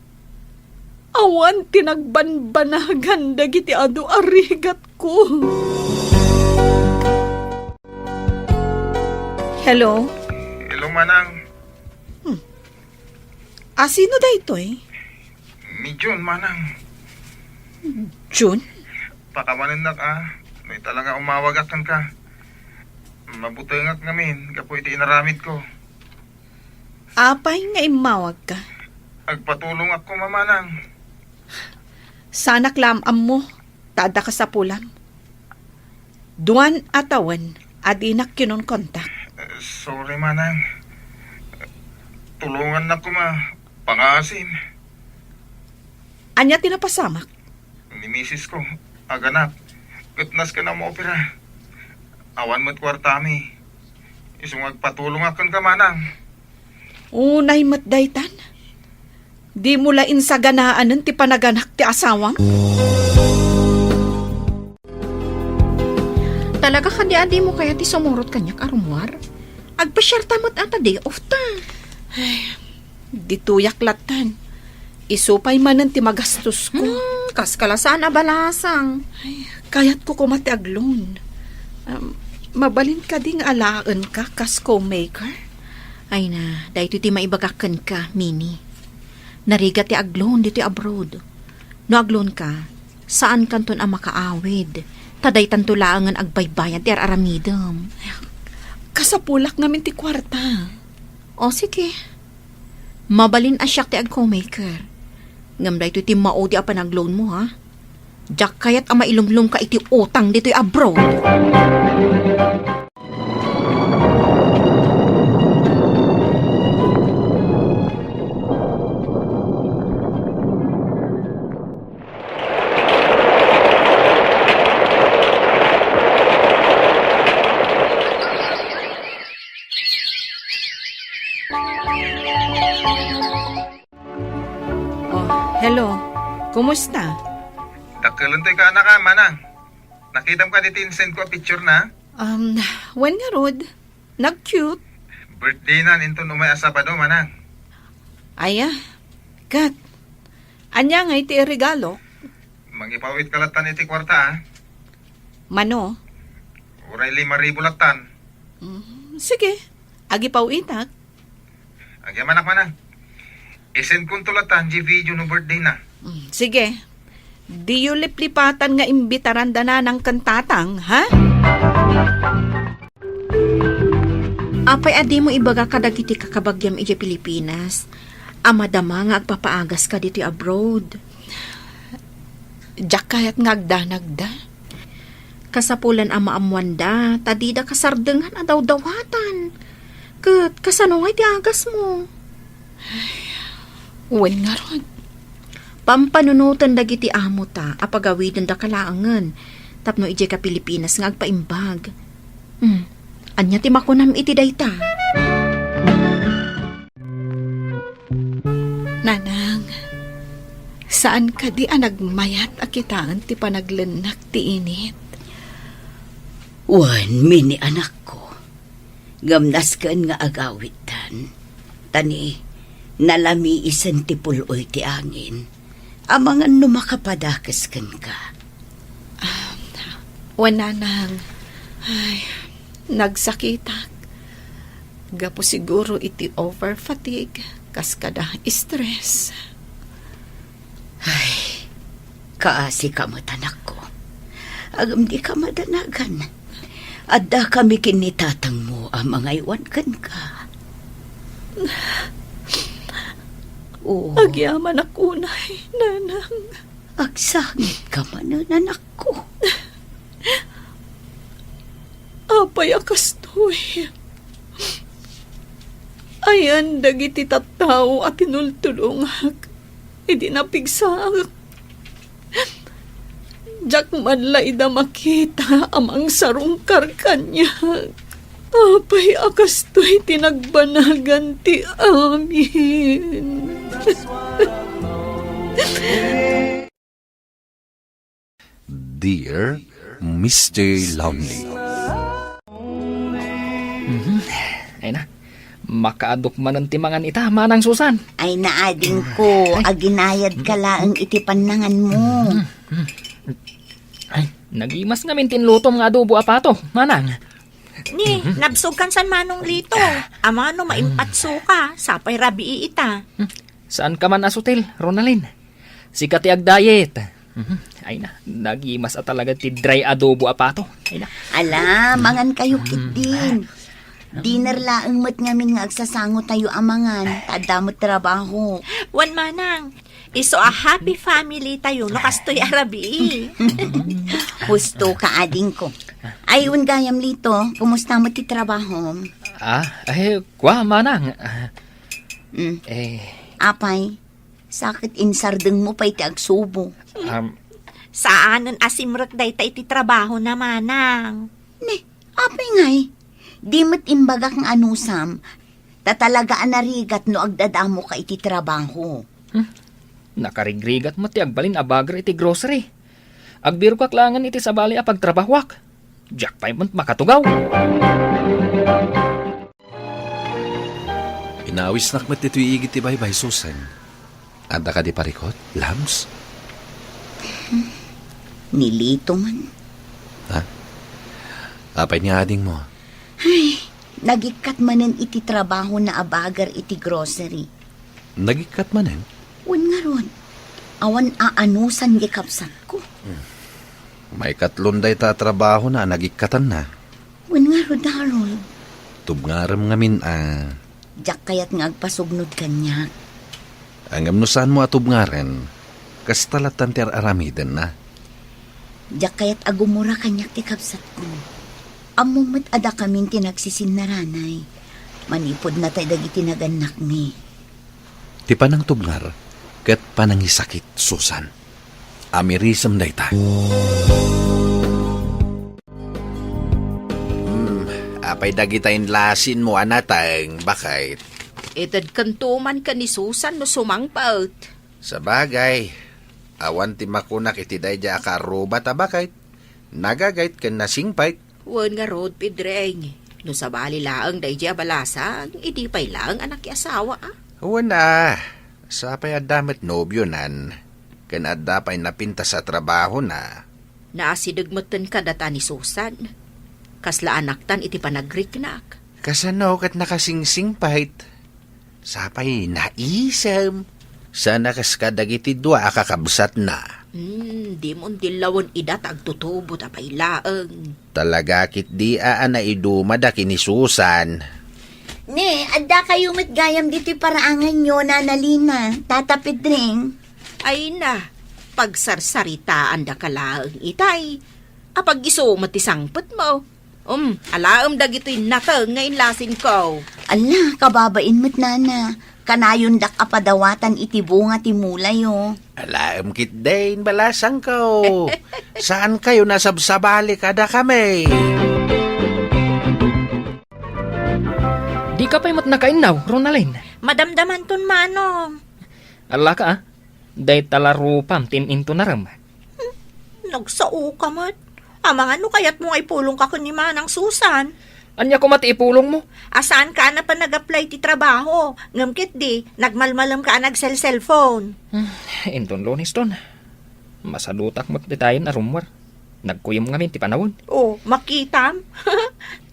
Awan ti nagbanbanagan dagiti adu a rigatko. Hello? Hello, manang. Hmm. Asino daytoy? Ni Jun, manang. Jun? Pakawanennak a, no ita la nga umawagak kenka. Mabutengak ngamin gapu iti inaramidko. Apay nga immawagka? Agpatulongak koma, manang. Saanak la am-ammo, ta adda kasapulam. Duan a tawen a dinak kinonkontak. Eh, sorry, manang. Tulongannak koma, pangaasim. Ania ti napasamak? Ni misisko, aganak, ket nasken a maopera. Awan met kuartami. Isu nga agpatulongak kenka, manang. Unay met daytan. Dimo la insaganaanen ti panaganak ti asawam? Talaga kadi a dimo kayat ti sumurot kaniak a rumuar? Agpasiarta met a ta day off ta. Ay, ditoyak lattan. Isu pay manen ti magastosko. Hmm, kaska la saan a balasang. Ay, kayatko koma ti agloan. Um, mabalin kadi nga alaenka kas co-maker? Ay na, daytoy ti maibagak kenka, Mini. Narigat ti agloan ditoy abroad. No agloanka, saankanton a makaawid, ta daytanto laengen agbaybayad ti ar-aramidem. Kasapulak ngamin ti kuarta. O, sige. Mabalin a siak ti ag-co-maker. Ngem daytoy ti maudi a panagloanmo, ha? Diak kayat a mailumlomka iti utang ditoy abroad. Oh, hello. Kumusta? Dakkelentayo ka, anak, a, manang. Nakitam kadi ti insend ko a picture na? Um, wen ngarud, nag-cute. Birthday na inton umay a Sabado, manang. Aya, ket, ania ngay ti iregalo? Mangipaw-itka lattan iti kuarta, a. Mano? Uray lima ribu lattan. Mm, sige, agipaw-itak. Agyamanak, manang. Isend konto lattan diay video no birthday na. Mm, sige. Diyo liplipatan nga imbitaranda nanang ken tatang, ha? Apay a dimo ibaga kadagiti kakabagiam idiay Pilipinas a madama nga agpapaagaska ditoy abroad? Diak kayat nga agdanagda. Kasapulan a maammoanda, ta dida kasardengan a dawdawatan. Ket kasano ngay ti agasmo? Wen ngarud. Pampanunoten dagiti amota a pagawidendaka laengen tapno idiay ka Pilipinas nga agpaimbag. Hmm, ania ti makunam iti dayta? Nanang, saan kadi a nagmayat a kitaen ti panaglennak ti init? Wen, Mini, anakko, ngem nasken nga agawidtan. Ta ni, nalamiisen ti pul-oy ti angin. Amangan no makapadakes kenka. Ah, wen, Nanang. Ay, nagsakitak. Gapu siguro iti over fatigue, kas kada stress. Ay, kaasika met, anakko. Ngem dika madanagan. Addakami ken ni tatangmo a mangaywan kenka. Oh. Agyamanak unay, Nanang. Agsangitka manen, anakko. Apay a kastoy? Ayan dagiti tattao a tinultulongak idi napigsaak. Diak man la ida makita a mangsarungkar kaniak. Apay a kastoy ti nagbanagan ti amin? Dear Mister Lonely. Mhm. Ay na. Makaadok manen ti mangan ita, Manang Susan. Ay, naadingko, aginayad ka laeng iti pannanganmo. Mhm. Ay, nagimas ngamin ti inlutom nga adobo a pato, Manang. Ni, nabsog kan san Manong Lito. Amano maimpatso ka, sapay rabii ita. Saan ka man a sutil, Ronalyn? Sika ti agdayet. Mhm. Ay na, nagimas a talaga ti dry adobo a pato. Ay na. Ala, mangan kayo ketdin. Dinner laeng met ngamin nga agsasango tayo a mangan, ta adda met trabaho. Wen, Manang, isu a happy family tayo no kastoy a rabii. Husto ka, adingko. Ay, wen gayam, Lito, kumusta met ti trabahom? Ah, eh, kua, Manang. Ah, Mm. Eh. Apay, sa ket insardengmo pay ti agsubo. Um, Saanen a simrek dayta iti trabahona, Manang. Ne, apay ngay? Di met imbagak nga anusam, ta talaga a narigat no agdadamoka iti trabaho. Hmm. Nakarigrigat met ti agbalin a bagger iti grocery. Agbirokak laengen iti sabali a pagtrabahoak. Diak pay met makatugaw. Inawisnak met ditoy igid ti baybay, Susan. Adda kadi parikut, Lams? Ni Lito man. Ha? Apay ni adingmo? Ay, nagikkat manen iti trabahona a bagger iti grocery. Nagikkat manen? Wen ngarud, awan aanusan ti kabsatko. Maikatlon dayta a trabahona a nagikkatanna. Wen ngarud, Harold. Tubngarem ngamin a. Diak kayat nga agpasugnod kaniak. Ngem no saanmo a tubngaren, kasta lattan ti ar-aramidenna. Diak kayat a gumura kaniak ti kabsatko. Ammom met a dakamin ti nagsisinnaranay. Manipud natay dagiti nagannakmi. Ti panangtubngar ket panangisakit, Susan. Amirisem dayta. Hmm, apay dagita inlasinmo a nateng, baket? Itedkanto man ken ni Susan no sumangpet. Sabagay, awan ti makunak iti daydiay a kaarruba ta baket, nagagayt ken nasingpet. Wen ngarud, Pedring, no sabali laeng daydiay a balasang, idi pay laeng a nakiasawa, a? Wen a, sapay adda met nobionan, ken adda pay napintas a trabahona. Naasideg metten kadata ni Susan. Kasla anaktan iti panagriknak. Kasano ket nakasingsingpet? Sapay naisem. Sana kas kadagiti dua a kakabsatna. Hmm, dimon dillawen ida ta agtutubo ta pay laeng. Talaga ketdi a naidumada ken ni Susan. Ne, adda kayo met gayam ditoy paraanganyo, Nana Lina, Tata Pedring. Ay na, pagsarsaritaandaka laeng itay. Apag isu met ti sangpetmo. Um, alaem dagitoy nateng nga inlasinko. Ala, kababain met, Nana. Kanayondak a padawatan iti bunga ti mulayo. Alaem ketdin, balasangko. Saan kayo nasabsabali kadakami? Dika pay met nakainnaw, Ronalyn. Madamdamanton, Manong. Allaka, a. Dayta la rupam ti in-intunarem. Nagsaoka met. Amangan no kayatmo nga ipulongka ken ni Manang Susan. Ania koma ti ipulongmo? A, saanka a napan nag-apply ti trabaho. Ngem ketdi, nagmalmalemka a nagselselpon. Hmm, inton Lunes ton. Masadutak met ditayen a rummuar. Nagkuyom ngamin ti panawen. Oh, makitam?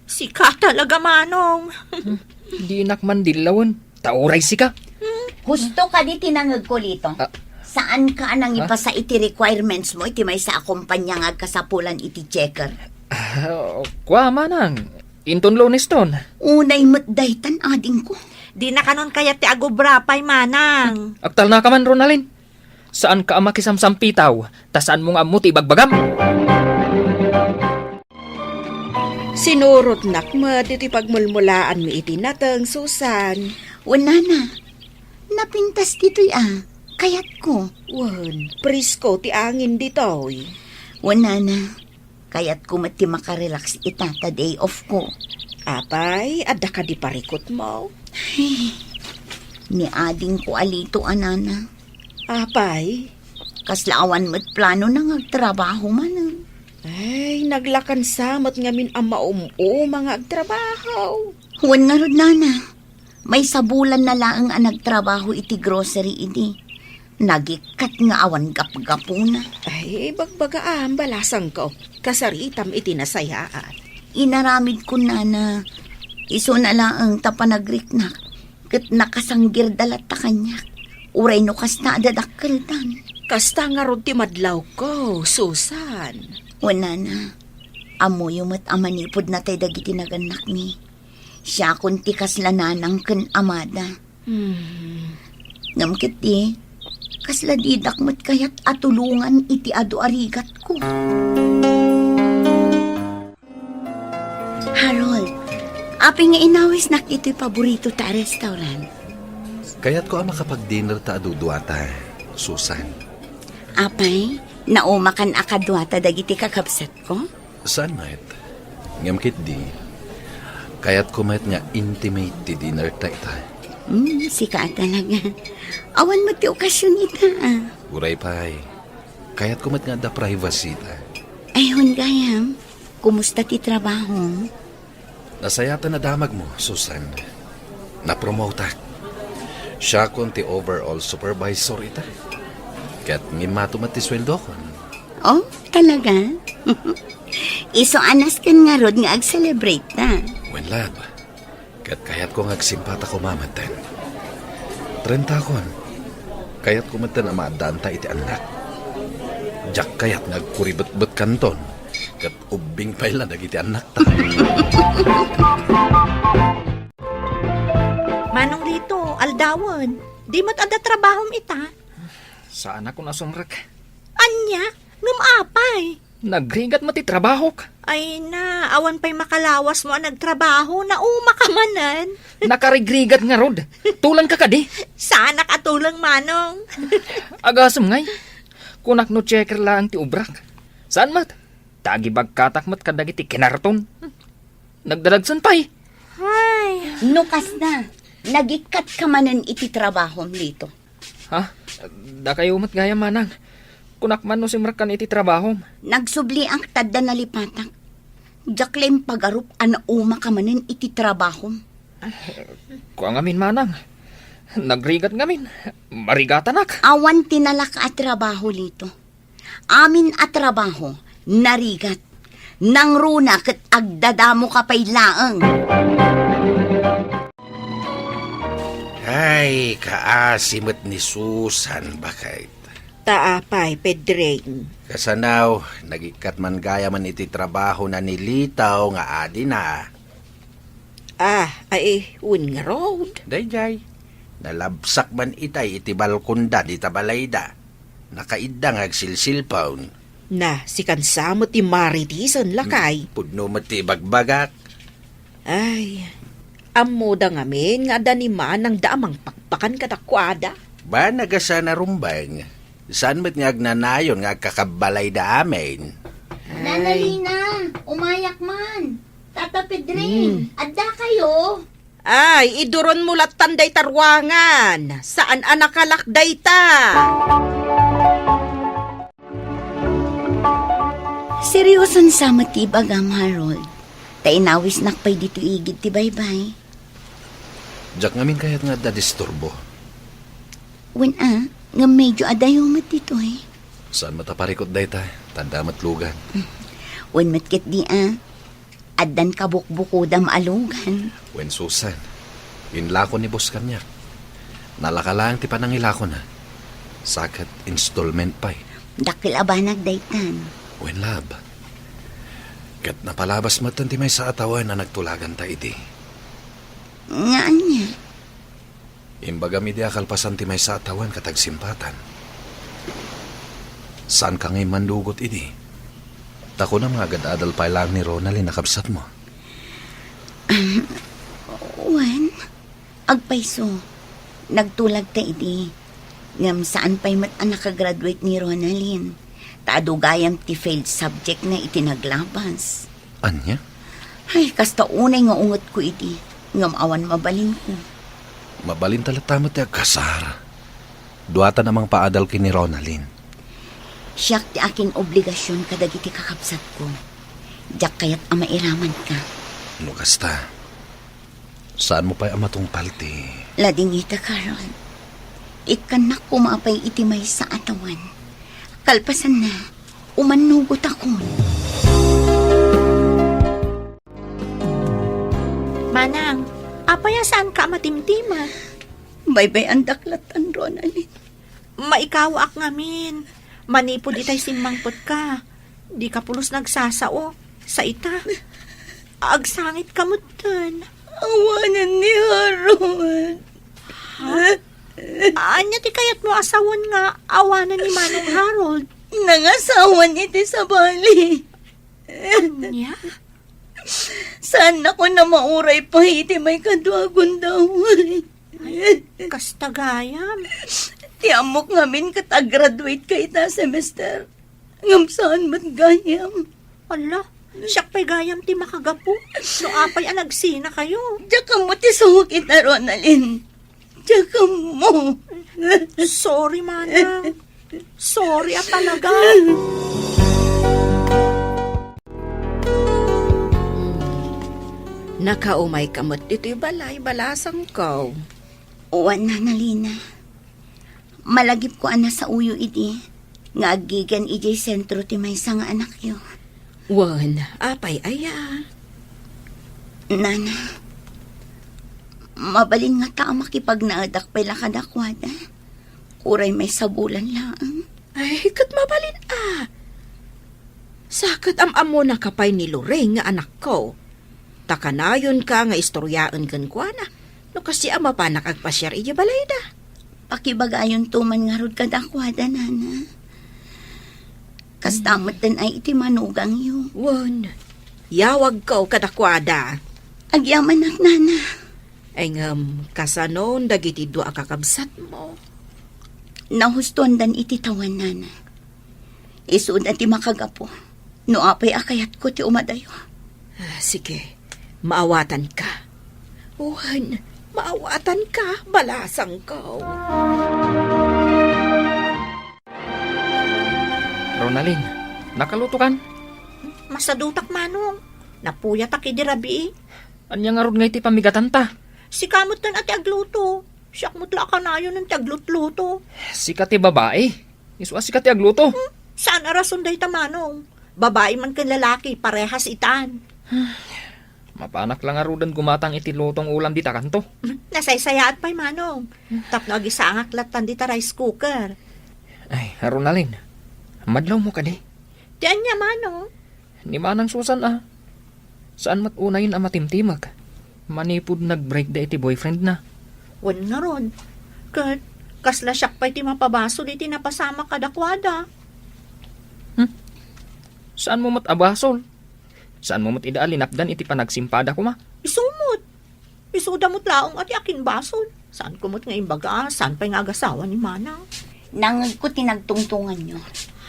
Sika talaga, Manong. Hmm, dinak man dillawen. Ta uray sika. Husto kadi ti nangegko, Lito. Ah. Saanka a nangipasa iti requirements mo iti maysa a kompania nga agkasapulan iti checker? Ah, kua, Manang. Inton Lunes ton. Unay met daytan, adingko. Dinakanon kayat ti agubra pay, Manang. Agtalnaka man, Ronalyn. Saanka a makisamsampitaw, ta saanmo nga ammo ti ibagbagam. Sinurotnak met iti pagmulmulaanmi iti nateng, Susan. Wen, nana, napintas ditoy a, kayatko. Wen, presko ti angin ditoy. Wen, nana, kayatko met ti makarelax ita ta day off ko. Apay, adda kadi parikutmo? Ay, ni adingko a Lito a, nana. Apay? Kasla awan met planona nga agtrabaho manen. Ay, naglakansa met ngamin a maum-uma nga agtrabaho. Wen ngarud, nana. Maysa bulan na laeng a nagtrabaho iti grocery idi. Nagikkat nga awan gapgapuna. Ay, bagbagaam, balasangko. Kasaritam iti nasayaat. Inaramidkon, nana. Isuna laeng ta panagriknak. Ket nakasanggirda latta kaniak. Uray no kasta a dadakkeldan. Kasta ngarud ti madlawko, Susan. Wen, nana, ammoyo met a manipud natay dagiti nagannakmi. Siakon ti kasla nanang ken amada. Hmm. Ngem ketdi, kasla didak met kayat a tulongan iti adu a rigatko. Harold, apay nga inawisnak ditoy paborito ta a restaurant? Kayatko a makapag-dinner ta a duduata, Susan. Apay, naumakan a kaduata dagiti kakabsatko? Saan met? Ngem ketdi, kayatko met nga intimate ti dinner ta ita. Hmm, sika a talaga. Awan met ti okasion ita, a. Uray pay. Kayatko met nga adda privacy ta. Ay, wen gayam. Kumusta ti trabaho? Nasayaat a nadamagmo, Susan. Napromotak. Siakon ti overall supervisor ita. Ket ngimmato met ti sueldokon. Oh, talaga? Isu a nasken ngarud nga ag-celebrate ta. Wen, love. Ket kayatko nga agsimpata koma metten. Trentakon. Kayatko metten a maaddaanta iti annak. Diak kayat nga agkuribetbetkanton ket ubbing pay la dagiti annakta. Manong Lito, aldawen. Di met adda trabahom ita? Saanak a sumrek. Ania? Ngem apay? Nagrigat met ti trabahok. Ay na, awan pay makalawasmo a nagtrabaho, nauma ka manen. Nakarigrigat ngarud. Tulangka kadi? Saanak a tuleng, Manong. Agasem ngay. Kunak no checker laeng ti ubrak. Saan met? Ta agibagkatak met kadagiti kinarton. Nagdadagsen pay. Ay. No kasta, nagikkat ka manen iti trabahom, Lito. Ha? Dakayo met gayam, Manang. Kunak man no simrekkan iti trabahom. Nagsubliak ta adda nalipatak. Diak la impagarup a nauma ka manen iti trabahom. Kua ngamin, Manang. Nagrigat ngamin. Marigatanak. Awan ti nalaka a trabaho, Lito. Amin a trabaho, narigat. Nangruna ket agdadamo ka pay laeng. Ay, kaasi met ni Susan, baket. Ta apay, Pedring? Kasano, nagikkat man gayamen iti trabahona ni Lito nga adina. Ah, ay, wen ngarud? Daydiay, nalabsak man itay iti balkonda dita balayda. Nakaidda nga agsilsilpon. Na, sikan sa met ti maritisen, lakay. Hmm, pudno met ti ibagbagak. Ay, ammoda ngamin nga adda ni Manangda a mangpakpakan kadakuada. Banag a saan a rumbeng. Saan met nga agnanayon nga agkakabbalayda amin? Nanalina, umayak man. Tata Pedring, Hmm. adda kayo? Ay, iduron mo lattan dayta ruangan. Saan a nakalak dayta? Serioson sa met ti ibagam, Harold. Ta inawisnak pay ditoy igid ti baybay. Diak ngamin kayat nga adda disturbo. Wen a, ngem medyo adayo met ditoy. Saan met a parikut dayta, ta adda met lugan. Wen met ketdi a, addan kabukbukodam a lugan. Wen Susan, inlako ni boss kaniak. Nalaka laeng ti panangilakona. Sa ket installment pay. Dakkel a banag daytan. Wen love. Ket napalabas metten ti maysa a tawen a nagtulaganta idi. Nga ania? Imbagam idi a kalpasan ti maysa a tawen ket agsimpatan. Saanka ngay mannugot idi? Ta kunam nga agad-adal pay laeng ni Ronaldin a kabsatmo. Wen, agpayso, nagtulagta idi. Ngem saan pay met a nakagraduate ni Ronaldin. Ta adu gayam ti failed subject na iti naglabas. Ania? Ay, kasta unay nga ungetko idi, ngem awan mabalinko. Mabalinta latta met ti agkasar. Duatan a mangpaadal ken ni Ronaldin. Siak ti akin obligasion kadagiti kakabsatko. Diak kayat a mairamanka. No kasta, saanmo pay a matungpal ti... Ladingita, Carol. Ikkannak koma pay iti maysa a tawen. Kalpasanna, umannugotakon. Manang, apay a saanka a matimtimag? Baybay-andak lattan, Ronaldin. Maikawaak ngamin. Manipud itay simmangpetka, dika pulos nagsasao. Sa ita, agsangitka metten. Awanen ni Harold. Ha? Ania ti kayatmo a sawen nga awanen ni Manong Harold? Nangasawan iti sabali. Ania? Saannakon a mauray pay iti maikadua a gundaway. Ay, kasta gayam. Ti ammok ngamin ket aggraduate ka ita a semester. Ngem saan met gayam. Ala, siak pay gayam ti makagapu. No apay a nagsinakayo. Diak ammo ti suok ita, Ronaldin. Diak ammo. Sorry, Manang. Sorry a talaga. Nakaumayka met ditoy balay, balasangko. Wen, Nanalina. Malagipko a nasaoyo idi nga aggigen idiay sentro ti maysa nga anakyo. Wen, apay aya? Nana, mabalin ngata a makipagnaedak pay la kadakuada. Uray maysa bulan laeng. Ay, ket mabalin a. Sa ket am-ammonaka pay ni Lorraine nga anakko. Ta kanayonka nga istoryaen kenkuana no kasta a mapanak agpasiar idiay balayda. Pakibagayonto man ngarud kadakuada, Nana. Kasta metten ay iti manugangyo. Wen, yawagko kadakuada. Agyamanak, Nana. Ay ngem, kasanon dagiti dua a kakabsatmo? Nahustoandan iti tawen, Nana. Isuda ti makagapu no apay a kayatko ti umadayo. Ah, sige, maawatanka. Wen, maawatanka, balasangko. Ronaldin, nakalutokan? Masadutak, Manong. Napuyatak idi rabii. Ania ngarud ngay ti pamigatanta? Sika metten a ti agluto. Siak met la a kanayon ti aglutluto. Sika ti babai. Isu a sika ti agluto. Hmm? Saan a rason dayta, Manong? Babai man ken lalaki, parehas itan. Mapanak la ngaruden gumatang iti lutong ulam dita kanto. Hmm? Nasaysayaat pay, Manong. Tapno agisangak lattan dita rice cooker. Ay, Ronaldin. Madlawmo kadi? Ti ania, Manong? Ni Manang Susan a. Saan met unayen a matimtimag. Manipud nag-break da iti boyfriend na. Wen ngarud. Ket, kasla siak pay ti mapabasol iti napasamak kadakuada. Hmm? Saanmo met a basol? Saanmo met ida a linapdan iti panagsimpada koma? Isu met. Isuda met laeng a ti akin basol. Saanko met nga imbaga, saan pay nga agasawa ni Manang. Nangngegko ti nagtungtunganyo.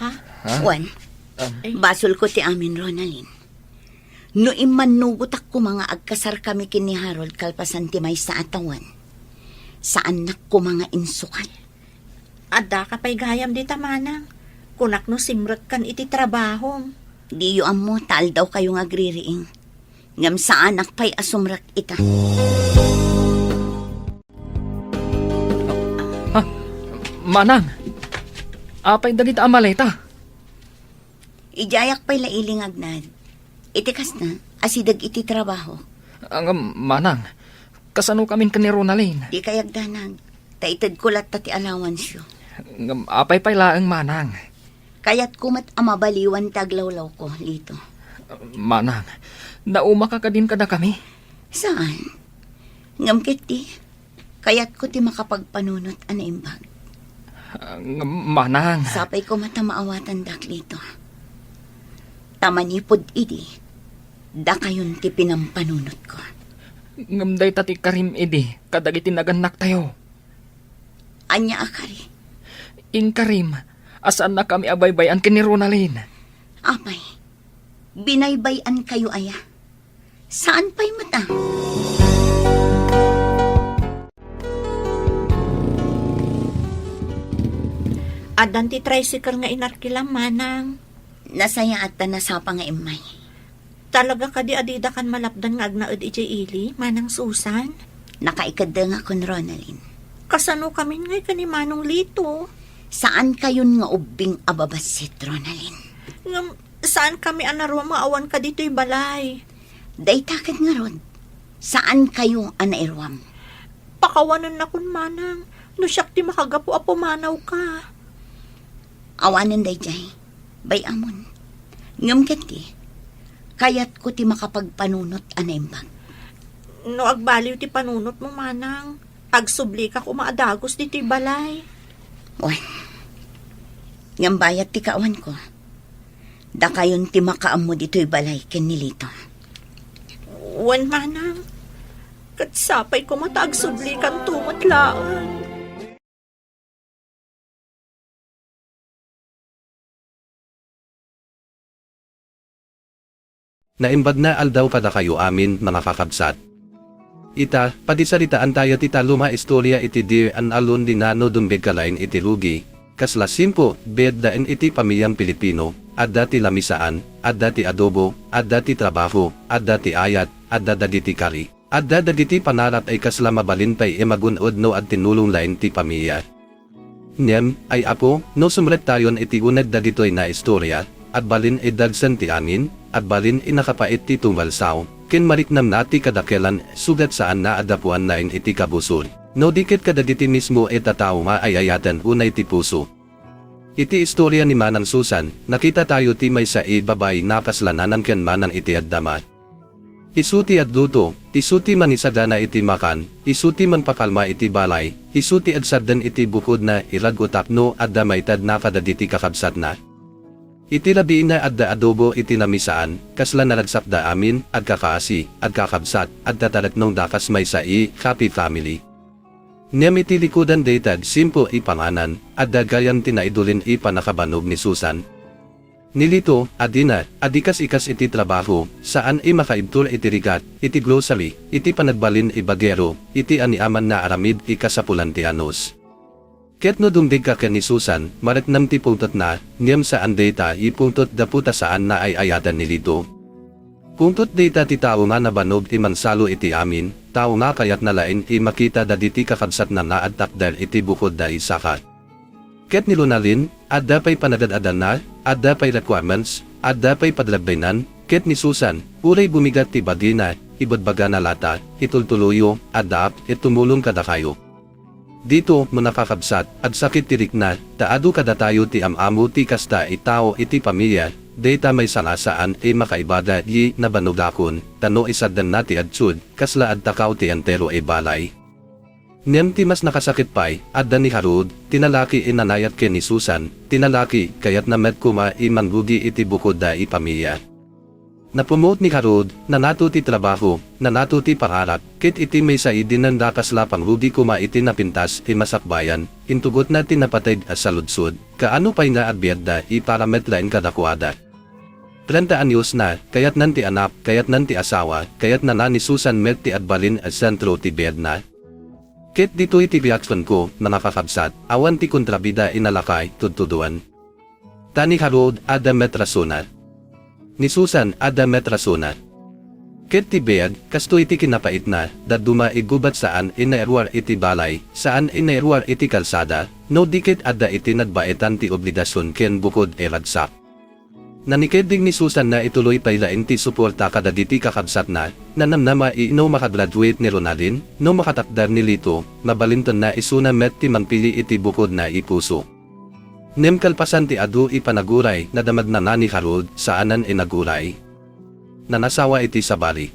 Ha? Ha? Wen, Um, Ay. Basolko ti amin, Ronalyn. No immannugotak koma nga agkasarkami ken ni Harold kalpasan ti maysa a tawen, saannak koma nga insukal. Addaka pay gayam dita, manang. Kunak no simrekkan iti trabahom. Diyo ammo ta aldawkayo nga agririing. Ngem saanak pay a sumrek ita. Ah, manang, apay dagita a maleta? Idiayak pay la ili nga agnad. Iti kasta, asideg iti trabaho. Ah, ngem, manang, kasano kamin ken ni Ronalyn? Dikay agdanag, ta itedko latta ti allowanceyo. Ngem, apay pay laeng, manang? Kayatko met a mabaliwan ti aglawlawko, Lito. Manang, naumaka kadin kadakami? Saan? Ngem ketdi, kayatko ti makapagpanunot a naimbag. Ah, ngem, manang. Sapay koma ta maawatandak, Lito. Ta manipud idi, dakayon ti pinampanunotko. Ngem dayta ti karim idi kadagiti nagannaktayo. Ania a kari? Inkarim a saannakami a baybay-an ken ni Ronalyn. Apay, binaybay-ankayo aya? Saan pay met a? Addan ti tricycle nga inarkilam, manang. Nasayaat ta nasapa nga immay. Talaga kadi a didakan malapdan nga agnaed idiay ili, Manang Susan? Nakaikeddengakon, Ronalyn. Kasano kamin ngay ken ni Manong Lito? Saankayon nga ubbing a babassit, Ronalyn. Ngem, saankami a naruam nga awan ka ditoy balay. Dayta ket ngarud, saankayo a nairuam. Pakawanennakon, manang, no siak ti makagapu a pumanawka. Awanen daydiay, bay-amon. Ngem ketdi, kayatko ti makapagpanunot a naimbag. No agbaliw ti panunotmo, manang, agsublika koma a dagus ditoy balay. Wen, ngem bayat ti kaawanko, dakayon ti makaammo ditoy balay ken ni Lito. Wen, manang, ket sapay koma ta agsublikanto met laeng. Naimbag nga aldaw kadakayo amin, mga kakabsat. Ita, pagsaritaantayo ti tallo nga istorya iti Dear Ann Alon, dinano dumbeg ka laeng iti rugi. Kasla simple, bed daen iti pamilian Pilipino, adda ti lamisaan, adda ti adobo, adda ti trabaho, adda ti ayat, adda dagiti kari. Adda dagiti panarak a kasla mabalin pay a magun-od no agtinulong laeng ti pamilia. Ngem, ay Apo, no sumrektayon iti uneg dagitoy nga istorya, agbalin a dagsen ti amin, agbalin a nakapait ti tumalsaw, ken mariknam nga ti kadakelan, sugat saan nga aggapuan laeng iti kabusor. No di ket kadagiti mismo a tattao nga ay-ayaten unay ti puso. Iti istorya ni Manang Susan, nakitatayo ti maysa a babai nga kasla nanang ken manang iti agdama. Isu ti agluto, isu ti mangisagana iti makan, isu ti mangpakalma iti balay, isu ti agsardeng iti bukodna a rag-o tapno adda maited na kadagiti kakabsatna. Iti rabiina adda adobo iti lamisaan, kasla naragsakda amin, agkakaasi, agkakabsat, agtatarek no dakas maysa a happy family. Ngem iti likudan dayta simple a panganan, adda gayam ti naidulin a pannakabannog ni Susan. Ni Lito, adina, adikas-ikas iti trabaho, saan a makaibtur iti rigat, iti grocery, iti panagbalin a bagero, iti aniaman nga aramid a kasapulan ti anus. Ket no dumdegka ken ni Susan, mariknam ti pungtotna, ngem saan dayta a pungtot gapu ta saan nga ay-ayaten ni Lito. Pungtot dayta ti tao nga nabannog a mangsalo iti amin, tao nga kayatna laeng a makita dagiti kakabsatna nga agtakder iti bukodda a saka. Ket ni Ronalyn, adda pay panagad-adanna, adda pay requirements, adda pay pagragbaynan, ket ni Susan, uray bumigat ti bagina, ibagbagana latta, itultuloyo, adda app, a tumulong kadakayo. Dito, mga kakabsat, agsakit ti rikna, ta adu kadatayo ti am-ammo ti kasta a tao iti pamilia, dayta maysa nga saan a makaibaga a nabannogakon, ta no isagdanna ti agsud, kasla agtakaw ti entero a balay. Ngem ti mas nakasakit pay, adda ni Harold, ti lalaki a nanayat ken ni Susan, ti lalaki, kayatna met koma a mangrugi iti bukodda a pamilia. Napromote ni Harold, nanato ti trabaho, nanato ti pangarap, ket iti maysa idi nanda kasla pangrugi koma iti napintas a masakbayan, intugotna ti napateg a saludsod, kaano pay nga agbiagda a para met laeng kadakuada. Trenta anyos na, kayatnan ti anak, kayatnan ti asawa, kayatnana ni Susan met ti agbalin a sentro ti biagna. Ket ditoy ti reaksionko, mga kakabsat, awan ti kontrabida a lakay, tudtuduan. Ta ni Harold, adda met rasona. Ni Susan, adda met rasona. Ket ti biag, kastoy ti kinapaitna, dadduma a gubat saan a nairuar iti balay, saan a nairuar iti kalsada, no di ket adda iti nagbaetan ti obligasion ken bukod a ragsak. Nangikidding ni Susan nga ituloy pay laeng ti suporta kadagiti kakabsatna, nanamnama a no makagraduate ni Ronaldin, no makatakder ni Lito, mabalintenna isuna met ti mangpili iti bukodna a puso. Ngem kalpasan ti adu a panaguray, nadamagna ni Harold, saanan a naguray. Nanasawa iti sabali.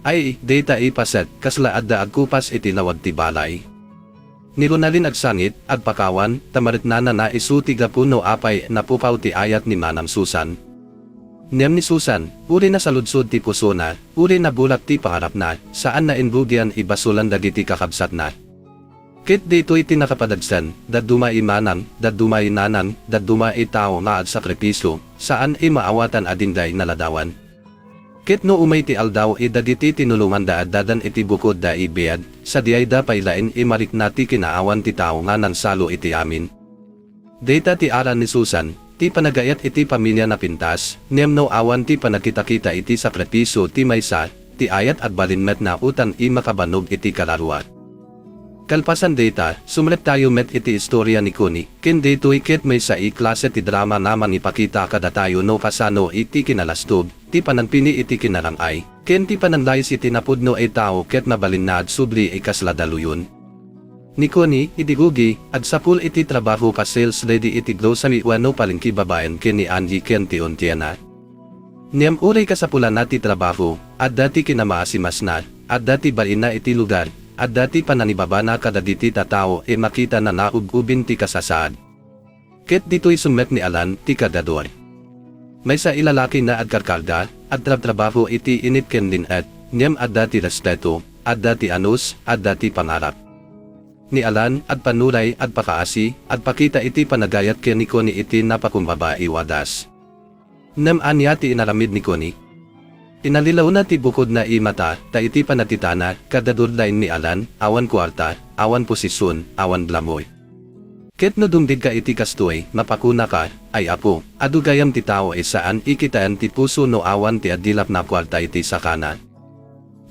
Ay, dayta a paset, kasla adda agkupas iti lawag ti balay. Ni Ronaldin agsangit, agpakawan, ta maretnanana isu ti gapu no apay napukaw ti ayat ni Manang Susan. Ngem ni Susan, uray nasaludsod ti pusona, uray nabulak ti pangarapna, saanna a rugian a basolan dagiti kakabsatna. Ket ditoy ti nakapadagsen, dadduma a manang, dadduma a nanang, dadduma a tao nga agsakripisyo, saan a maawatan a dingay naladawan. Ket no umay ti aldaw a dagiti tinulonganda addadan iti bukodda a biag, sadiayda pay laeng a marikna ti kinaawan ti tao nga nangsalo iti amin. Dayta ti aran ni Susan, ti panagayat iti pamilya napintas, ngem no awan ti panagkitakita iti sakripisyo ti maysa, ti ayat agbalin met nautang a makabannog iti kararua. Kalpasan dayta, sumrektayo met iti istoria ni Connie, ken daytoy ket maysa a klase ti drama nga mangipakita kadatayo no kasano iti kinalastog, ti panangpili iti kinarang-ay, ken ti pananglayus iti napudno a tao ket mabalinna agsubli a kasla daluyon. Ni Connie, idi rugi, agsapul iti trabaho kas sales lady iti grocery wenno palengke babaen ken ni Angie ken ti untiana. Ngem uray kasapulanna ti trabaho, adda ti kinamaasimasna, adda ti balinna iti lugar, adda ti panangibabana kadagiti tattao a makitana nga ub-ubing ti kasasaad. Ket ditoy summek ni Alan, ti kargador. Maysa a lalaki nga agkarkarga, agtrabtrabaho iti init ken lin-et, ngem adda ti respeto, adda ti anus, adda ti pangarap. Ni Alan, agpanuray, agpakaasi, agpakita iti panagayat ken ni Connie iti napakumbaba a wagas. Ngem ania ti inaramid ni Connie? Inalilawna ti bukodna a mata, ta iti panagkitana, kargador laeng ni Alan, awan kuarta, awan posisyon, awan glamour. Ket no dumngegka iti kastoy, mapakunaka, "Ay Apo, adu gayam ti tao a saan a kitaen ti puso no awan ti agilak nga kuarta iti sakana."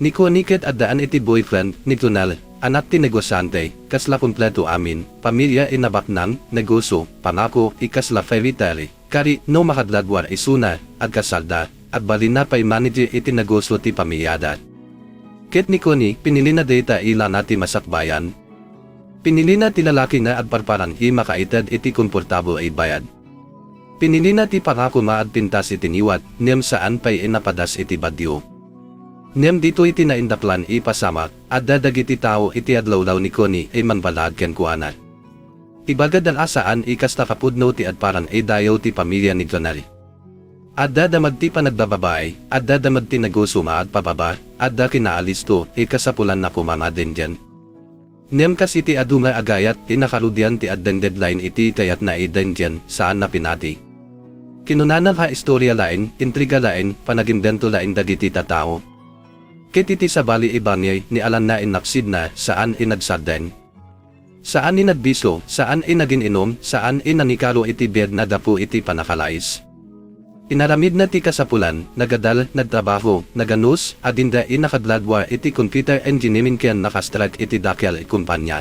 Ni Connie ket addaan iti boyfriend ni Jonel, anak ti negosiante, kasla kompleto amin, pamilya a nabaknang, negosyo, pangako, a kasla fairy tale. Kari, no makagraduar isuna, agkasalda, agbalinna pay manager iti negosyo ti pamilyada. Ket ni Connie, pinilina dayta a langna ti masakbayan. Pinilina ti lalaki nga agparparang a makaited iti komportabel a bayad. Pinilina ti pangako nga agpintas iti ngiwat, ngem saan pay a napadas iti bagyo. Ngem ditoy ti naindaklan a pasamak, adda dagiti tao iti aglawlaw ni Connie a mangbalag kenkuana. Ibagada a saan a kasta kapudno ti agparang a dayaw ti pamilya ni Jonel. Adda damag ti panagbababae, adda damag ti negosyo nga agpababa, adda kinaalisto, a kasapulanna koma nga denggen. Ngem kas iti adu nga agayat, a nakarugian ti agdengdeng laeng iti kayatna a denggen, saan a pinati. Kinunana nga istoria laeng, intriga laeng, panagimbento laeng dagiti tattao. Ket iti sabali a bangir, ni Alan nga innaksidna, saan a nagsardeng. Saan a nagbisyo, saan a nagin-inom, saan a nangikaro iti biagna gapu iti pannakalais. Inaramidna ti kasapulan, nagadal, nagtrabaho, naganus, agingga a nakagraduar iti computer engineering ken naka-strike iti dakkel a kompania.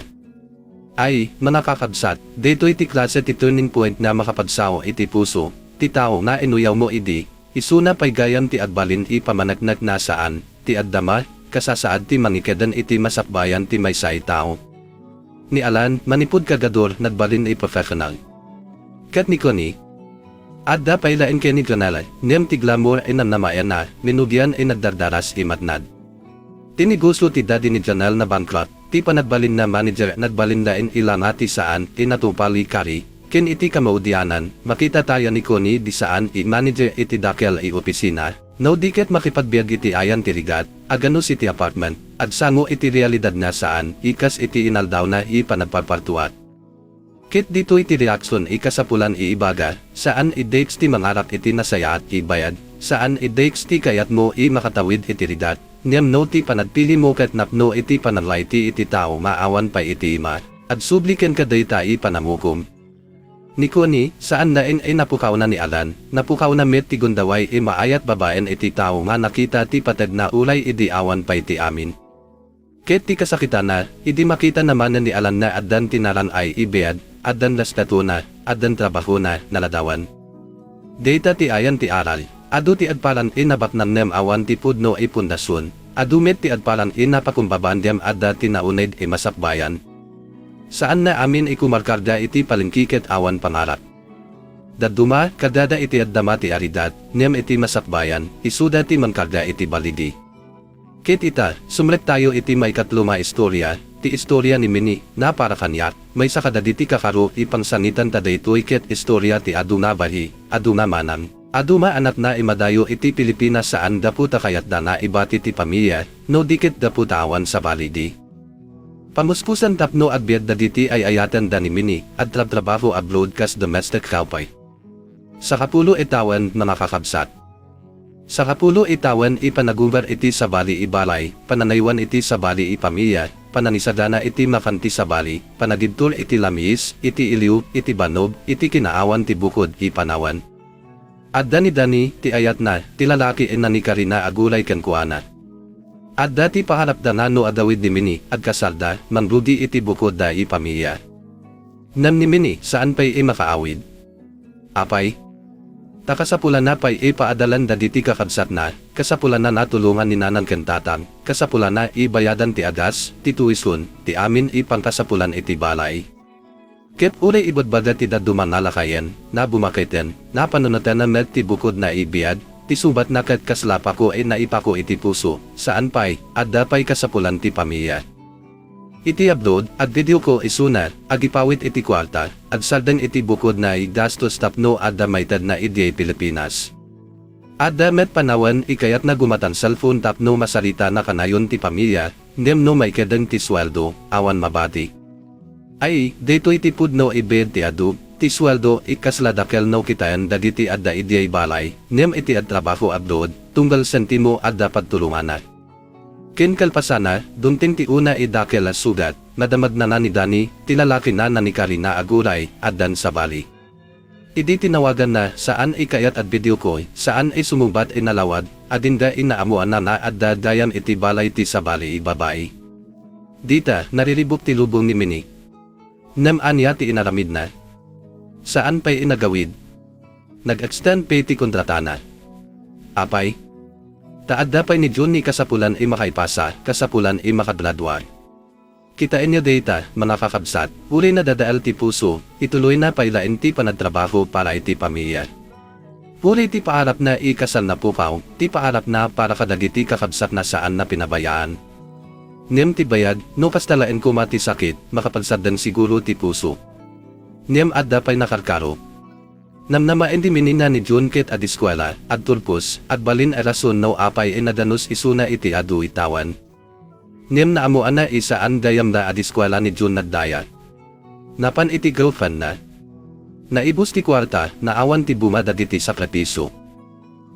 Ay, mga kakabsat, daytoy ti klase ti turning point nga makapagsao iti puso ti tao nga inuyawmo idi, isuna pay gayam ti agbalin a pamaneknek nga saan ti agdama, kasasaad ti mangikedan iti masakbayan ti maysa a tao. Ni Alan, manipud kargador, nagbalin a professional. Ket ni Connie, adda pay laeng ken ni Jonel, ngem ti glamour a namnamaenna, minugian a nagdardaras a matnag. Ti negosyo ti daddy ni Jonel nabankrupt, ti panagbalinna manager nagbalin laeng a langna ti saan a natupal a kari, ken iti kamaudianan, makita tayo ni Connie a saan a manager iti dakkel a opisina, No di ket makipagbiag iti ayan ti rigat, aganus iti apartment, agsango iti realidadna saan, ikas iti inaldawna i panagparpartuat. Ket ditoy ti reaksion i kasapulan i ibaga, saan idakes ti mangarak iti nasayaat i bayag, saan idakes ti kayatmo i makatawid iti rigat, ngem no ti panagpilimo ket napno iti panaglayti iti tao nga awan pay iti ima, agsubli kenka dayta i panangukom. Ni Connie, saan laeng a napukawna ni Alan, napukawna met ti gundaway a maayat babaen iti tao nga nakita ti patedna uray idi awan pay ti amin. Ket ti kasakitana, idi makitana manen ni Alan nga addan ti naran-ay a biag, addan respetona, addan trabahona, naladawan. Dayta ti ayan ti aral. Adu ti agparan a nabaknang ngem awan ti pudno a pundasion. Adu met ti agparan a napakumbaba ngem adda ti nauneg a masakbayan. Saan nga amin a kumarkarga iti palengke ket awan pangarak. Dadduma, kardada iti agdama ti arigat, ngem iti masakbayan, isuda ti mangkarga iti baligi. Ket ita, sumrektayo iti maikatlo nga istoria, ti istoria ni Mini, nga para kaniak, maysa kadagiti kakaro a pangsangitan ta daytoy ket istoria ti adu nga bahi, adu nga manang, adu nga anakna a madayo iti Pilipinas saan gapu ta kayatda nga ibati ti pamilia, no di ket gapu ta awan sa baligi. Pamuspusan tapno agbiag dagiti ay-ayatenda ni Mini, agtrabtrabaho abroad kas domestic helper. Sakapulo a tawen, mga kakabsat. Sakapulo a tawen a panagumber iti sabali a balay, pananaywan iti sabali a pamilia, panangisagana iti makan ti sabali, panagibtur iti lamis, iti iliw, iti bannog, iti kinaawan ti bukod a panawen. Adda ni Dani, ti ayatna, ti lalaki a nanikarina a gulay kenkuana. Adda ti paarapda nga no agawid ni Mini, agkasalda, mangrugi iti bukodda a pamilia. Ngem ni Mini, saan pay a makaawid. Apay? Ta kasapulanna pay a paadalan dagiti kakabsatna, kasapulanna nga tulongan ni nanang ken tatang, kasapulanna a bayadan ti agas, ti tuition, ti amin a pangkasapulan iti balay. Ket uray ibagbaga ti dadduma nga lakayen, nga bumaketen, nga panunotenna met ti bukodna a biag, ti subatna ket kasla pako a naipako iti puso, saan pay, adda pay kasapulan ti pamilia. Iti abroad, agvideoko isuna, agipawit iti kuarta, agsardeng iti bukodna a gastos tapno adda maitedna idiay Pilipinas. Adda met panawen a kayatna gumatan cellphone tapno masaritana kanayon ti pamilia, ngem no maikedeng ti sueldo, awan mabati. Ay, daytoy ti pudno a biag ti adu, ti sueldo, a kasla dakel no kitaen dagiti adda idiay balay, ngem iti agtrabaho abroad, tunggal sentimo adda pagtulongana. Ken kalpasana, dumteng ti una a dakel a sugat, nadamagnana ni Dani, ti lalaki nga nanikarina a gulay, addan sabali. Idi tinawaganna, saan a kayat agvideoko, saan a sumubat a nalawag, agingga a naammoanna nga adda gayam iti balay ti sabali a babai. Dita, nariribuk ti lubong ni Mini. Ngem ania ti inaramidna? Saan pay a nagawid. Nag-extend pay ti kontratana. Apay? Ta adda pay ni June a kasapulan a makaipasa, kasapulan a makagradua. Kitaenyo dayta, mga kakabsat, uray nadadael ti puso, ituloyna pay laeng ti panagtrabaho para iti pamilia. Uray ti paarapna a kasal napukaw, ti paarapna para kadagiti kakabsatna saan a pinabayaan. Ngem ti bayag, no kasta laeng koma ti sakit, makapagsardeng siguro ti puso. Ngem adda pay nakarkaro. Namnamaen ti Mini nga ni June ket ageskuela, agturpos, agbalin a rason no apay a naganus isuna iti adu a tawen. Ngem naammoanna a saan gayam nga ageskuela ni June nagdaya. Napan iti girlfriendna. Naibus ti kuarta, naawan ti bunga dagiti sakripisio.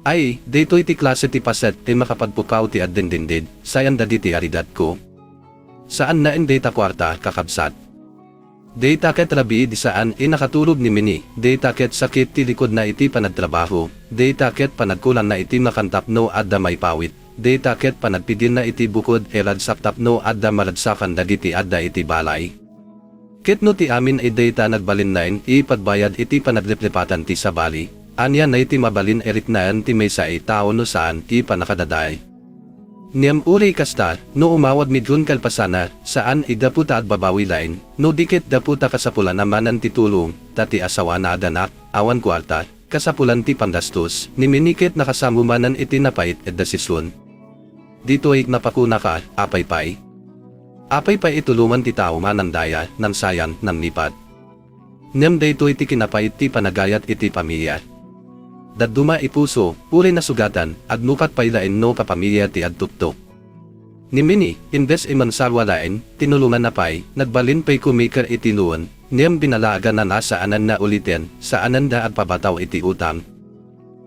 Ay, daytoy ti klase ti paset a makapagpukaw ti agdindindid, sayan dagiti arigatko. Saan laeng dayta kuarta, kakabsat. Dayta ket rabii ti saan a nakaturog ni Mini, dayta ket sakit ti likudna iti panagtrabaho, dayta ket panagkulanna iti makan tapno adda maipawit, dayta ket panagpigilna iti bukod a ragsak tapno adda maragsakan dagiti adda iti balay. Ket no ti amin a dayta nagbalin laeng a ipagbayad iti panagleplipatan ti sabali, ania ngay ti mabalin a riknaan ti maysa a tao no saan a pannakadadael? Ngem uray kasta, no umawag ni June kalpasana, saan a gapu ta agbabawi laeng, no di ket gapu ta kasapulanna manen ti tulong, ta ti asawana aganak, awan kuarta, kasapulan ti panggastos, ni Mini ket nakasango manen iti napait a desisyon. Ditoy napakunaka, apay pay? Apay pay a tulongan ti tao nga nangdaya, nangsayang, nanglipat? Ngem daytoy ti kinapait ti panagayat iti pamilia. dadduma i puso, uray nasugatan, agnukat pay laeng no kapamilya ti agtuktok. Ni Mini, imbes a mansarwa laeng, tinulonganna pay, nagbalin pay kumiker iti loan, ngem binalaaganna a saananna uliten, saananda agpabataw iti utang.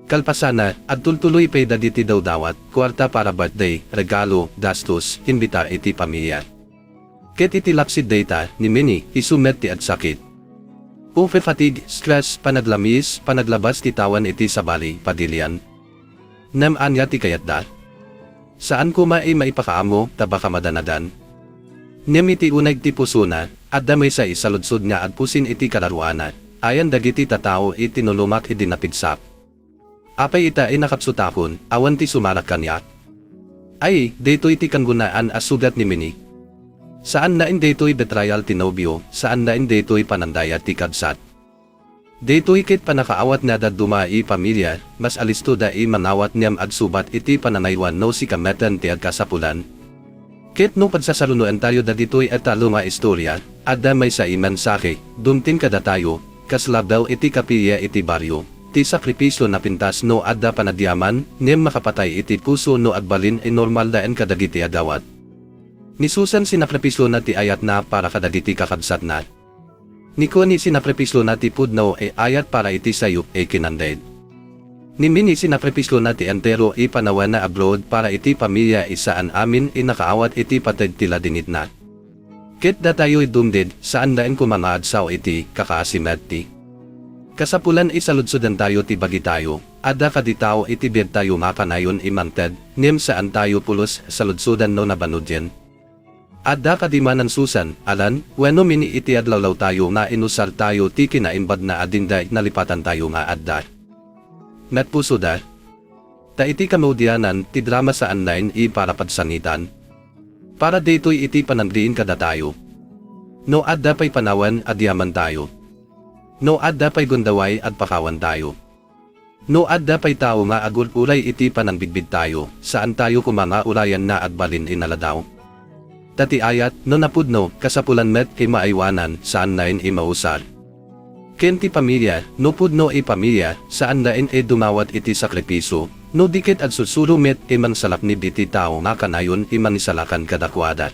Kalpasanna, agtultuloy pay dagiti dawdawat, kuarta para birthday, regalo, gastos, imbitar iti pamilya. Ket iti lapsid dayta, ni Mini, isu met ti agsakit. Over fatigue, stress, panaglamiis, panaglabas ti tawen iti sabali, pagilian. Ngem ania ti kayatda? Saan koma a maipakaammo ta baka madanagan. Ngem iti uneg ti pusona, adda maysa a saludsod nga agpusin iti kalaruana, ayan dagiti tattao a tinulongan idi napigsak. Apay ita a nakapsutakon, awan ti sumarak kaniak? Ay, daytoy ti kangrunaan a sugat ni Mini. Saan laeng daytoy betrayal ti nobio, saan laeng daytoy panandayag ti kabsat. Daytoy ket pannakaawat nga dadduma a pamilya, mas alisto da a mangawat ngem agsubat iti pananaywan no sika metten ti agkasapulan. Ket no pagsasarunoentayo dagitoy a tallo nga istoria, adda maysa a mensahe, dumteng kadatayo, kas label iti kapilya iti barrio, ti sakripisio a napintas no adda panagyaman, ngem makapatay iti puso no agbalin a normal laeng kadagiti agawat. Ni Susan sinakripisio na ti ayatna para kadagiti kakabsatna. Ni Connie sinakripisio na ti pudno a ayat para iti sayo a kinanded. Ni Mini sinakripisio na ti entero a panawen na abroad para iti pamilya a saan amin a nakaawat iti pateg ti ladingitna. Ket datayo a dumteng, saan laeng koma nga agsaw iti kakaasimet ti kasapulan a saludsodentayo ti bagitayo, adda kadi tao iti biagtayo nga kanayon a mangted, ngem saantayo pulos saludsodan no nabanudyen. Adda kadi manen Susan, Alan, wenno Mini iti aglawlawtayo nga inusartayo ti kinaimbag nga adingga a nalipatantayo nga adda met pusoda? Ta iti kamaudianan ti drama saan laeng a para pagsangitan. Para daytoy iti panagriing kadatayo. No adda pay panawen, agyamantayo. No adda pay gundaway, agpakawantayo. No adda pay tao nga agur-uray iti panangbigbigtayo, saantayo koma nga urayen nga agbalin a naladaw. Ta ti ayat, no napudno, kasapulan met a maaywanan, saan laeng a mausar. Ken ti pamilya, no pudno a pamilya, saan laeng a dumawat iti sakripisio, no di ket agsursuro met a mangsalaknib iti tao nga kanayon a mangisalakan kadakuada.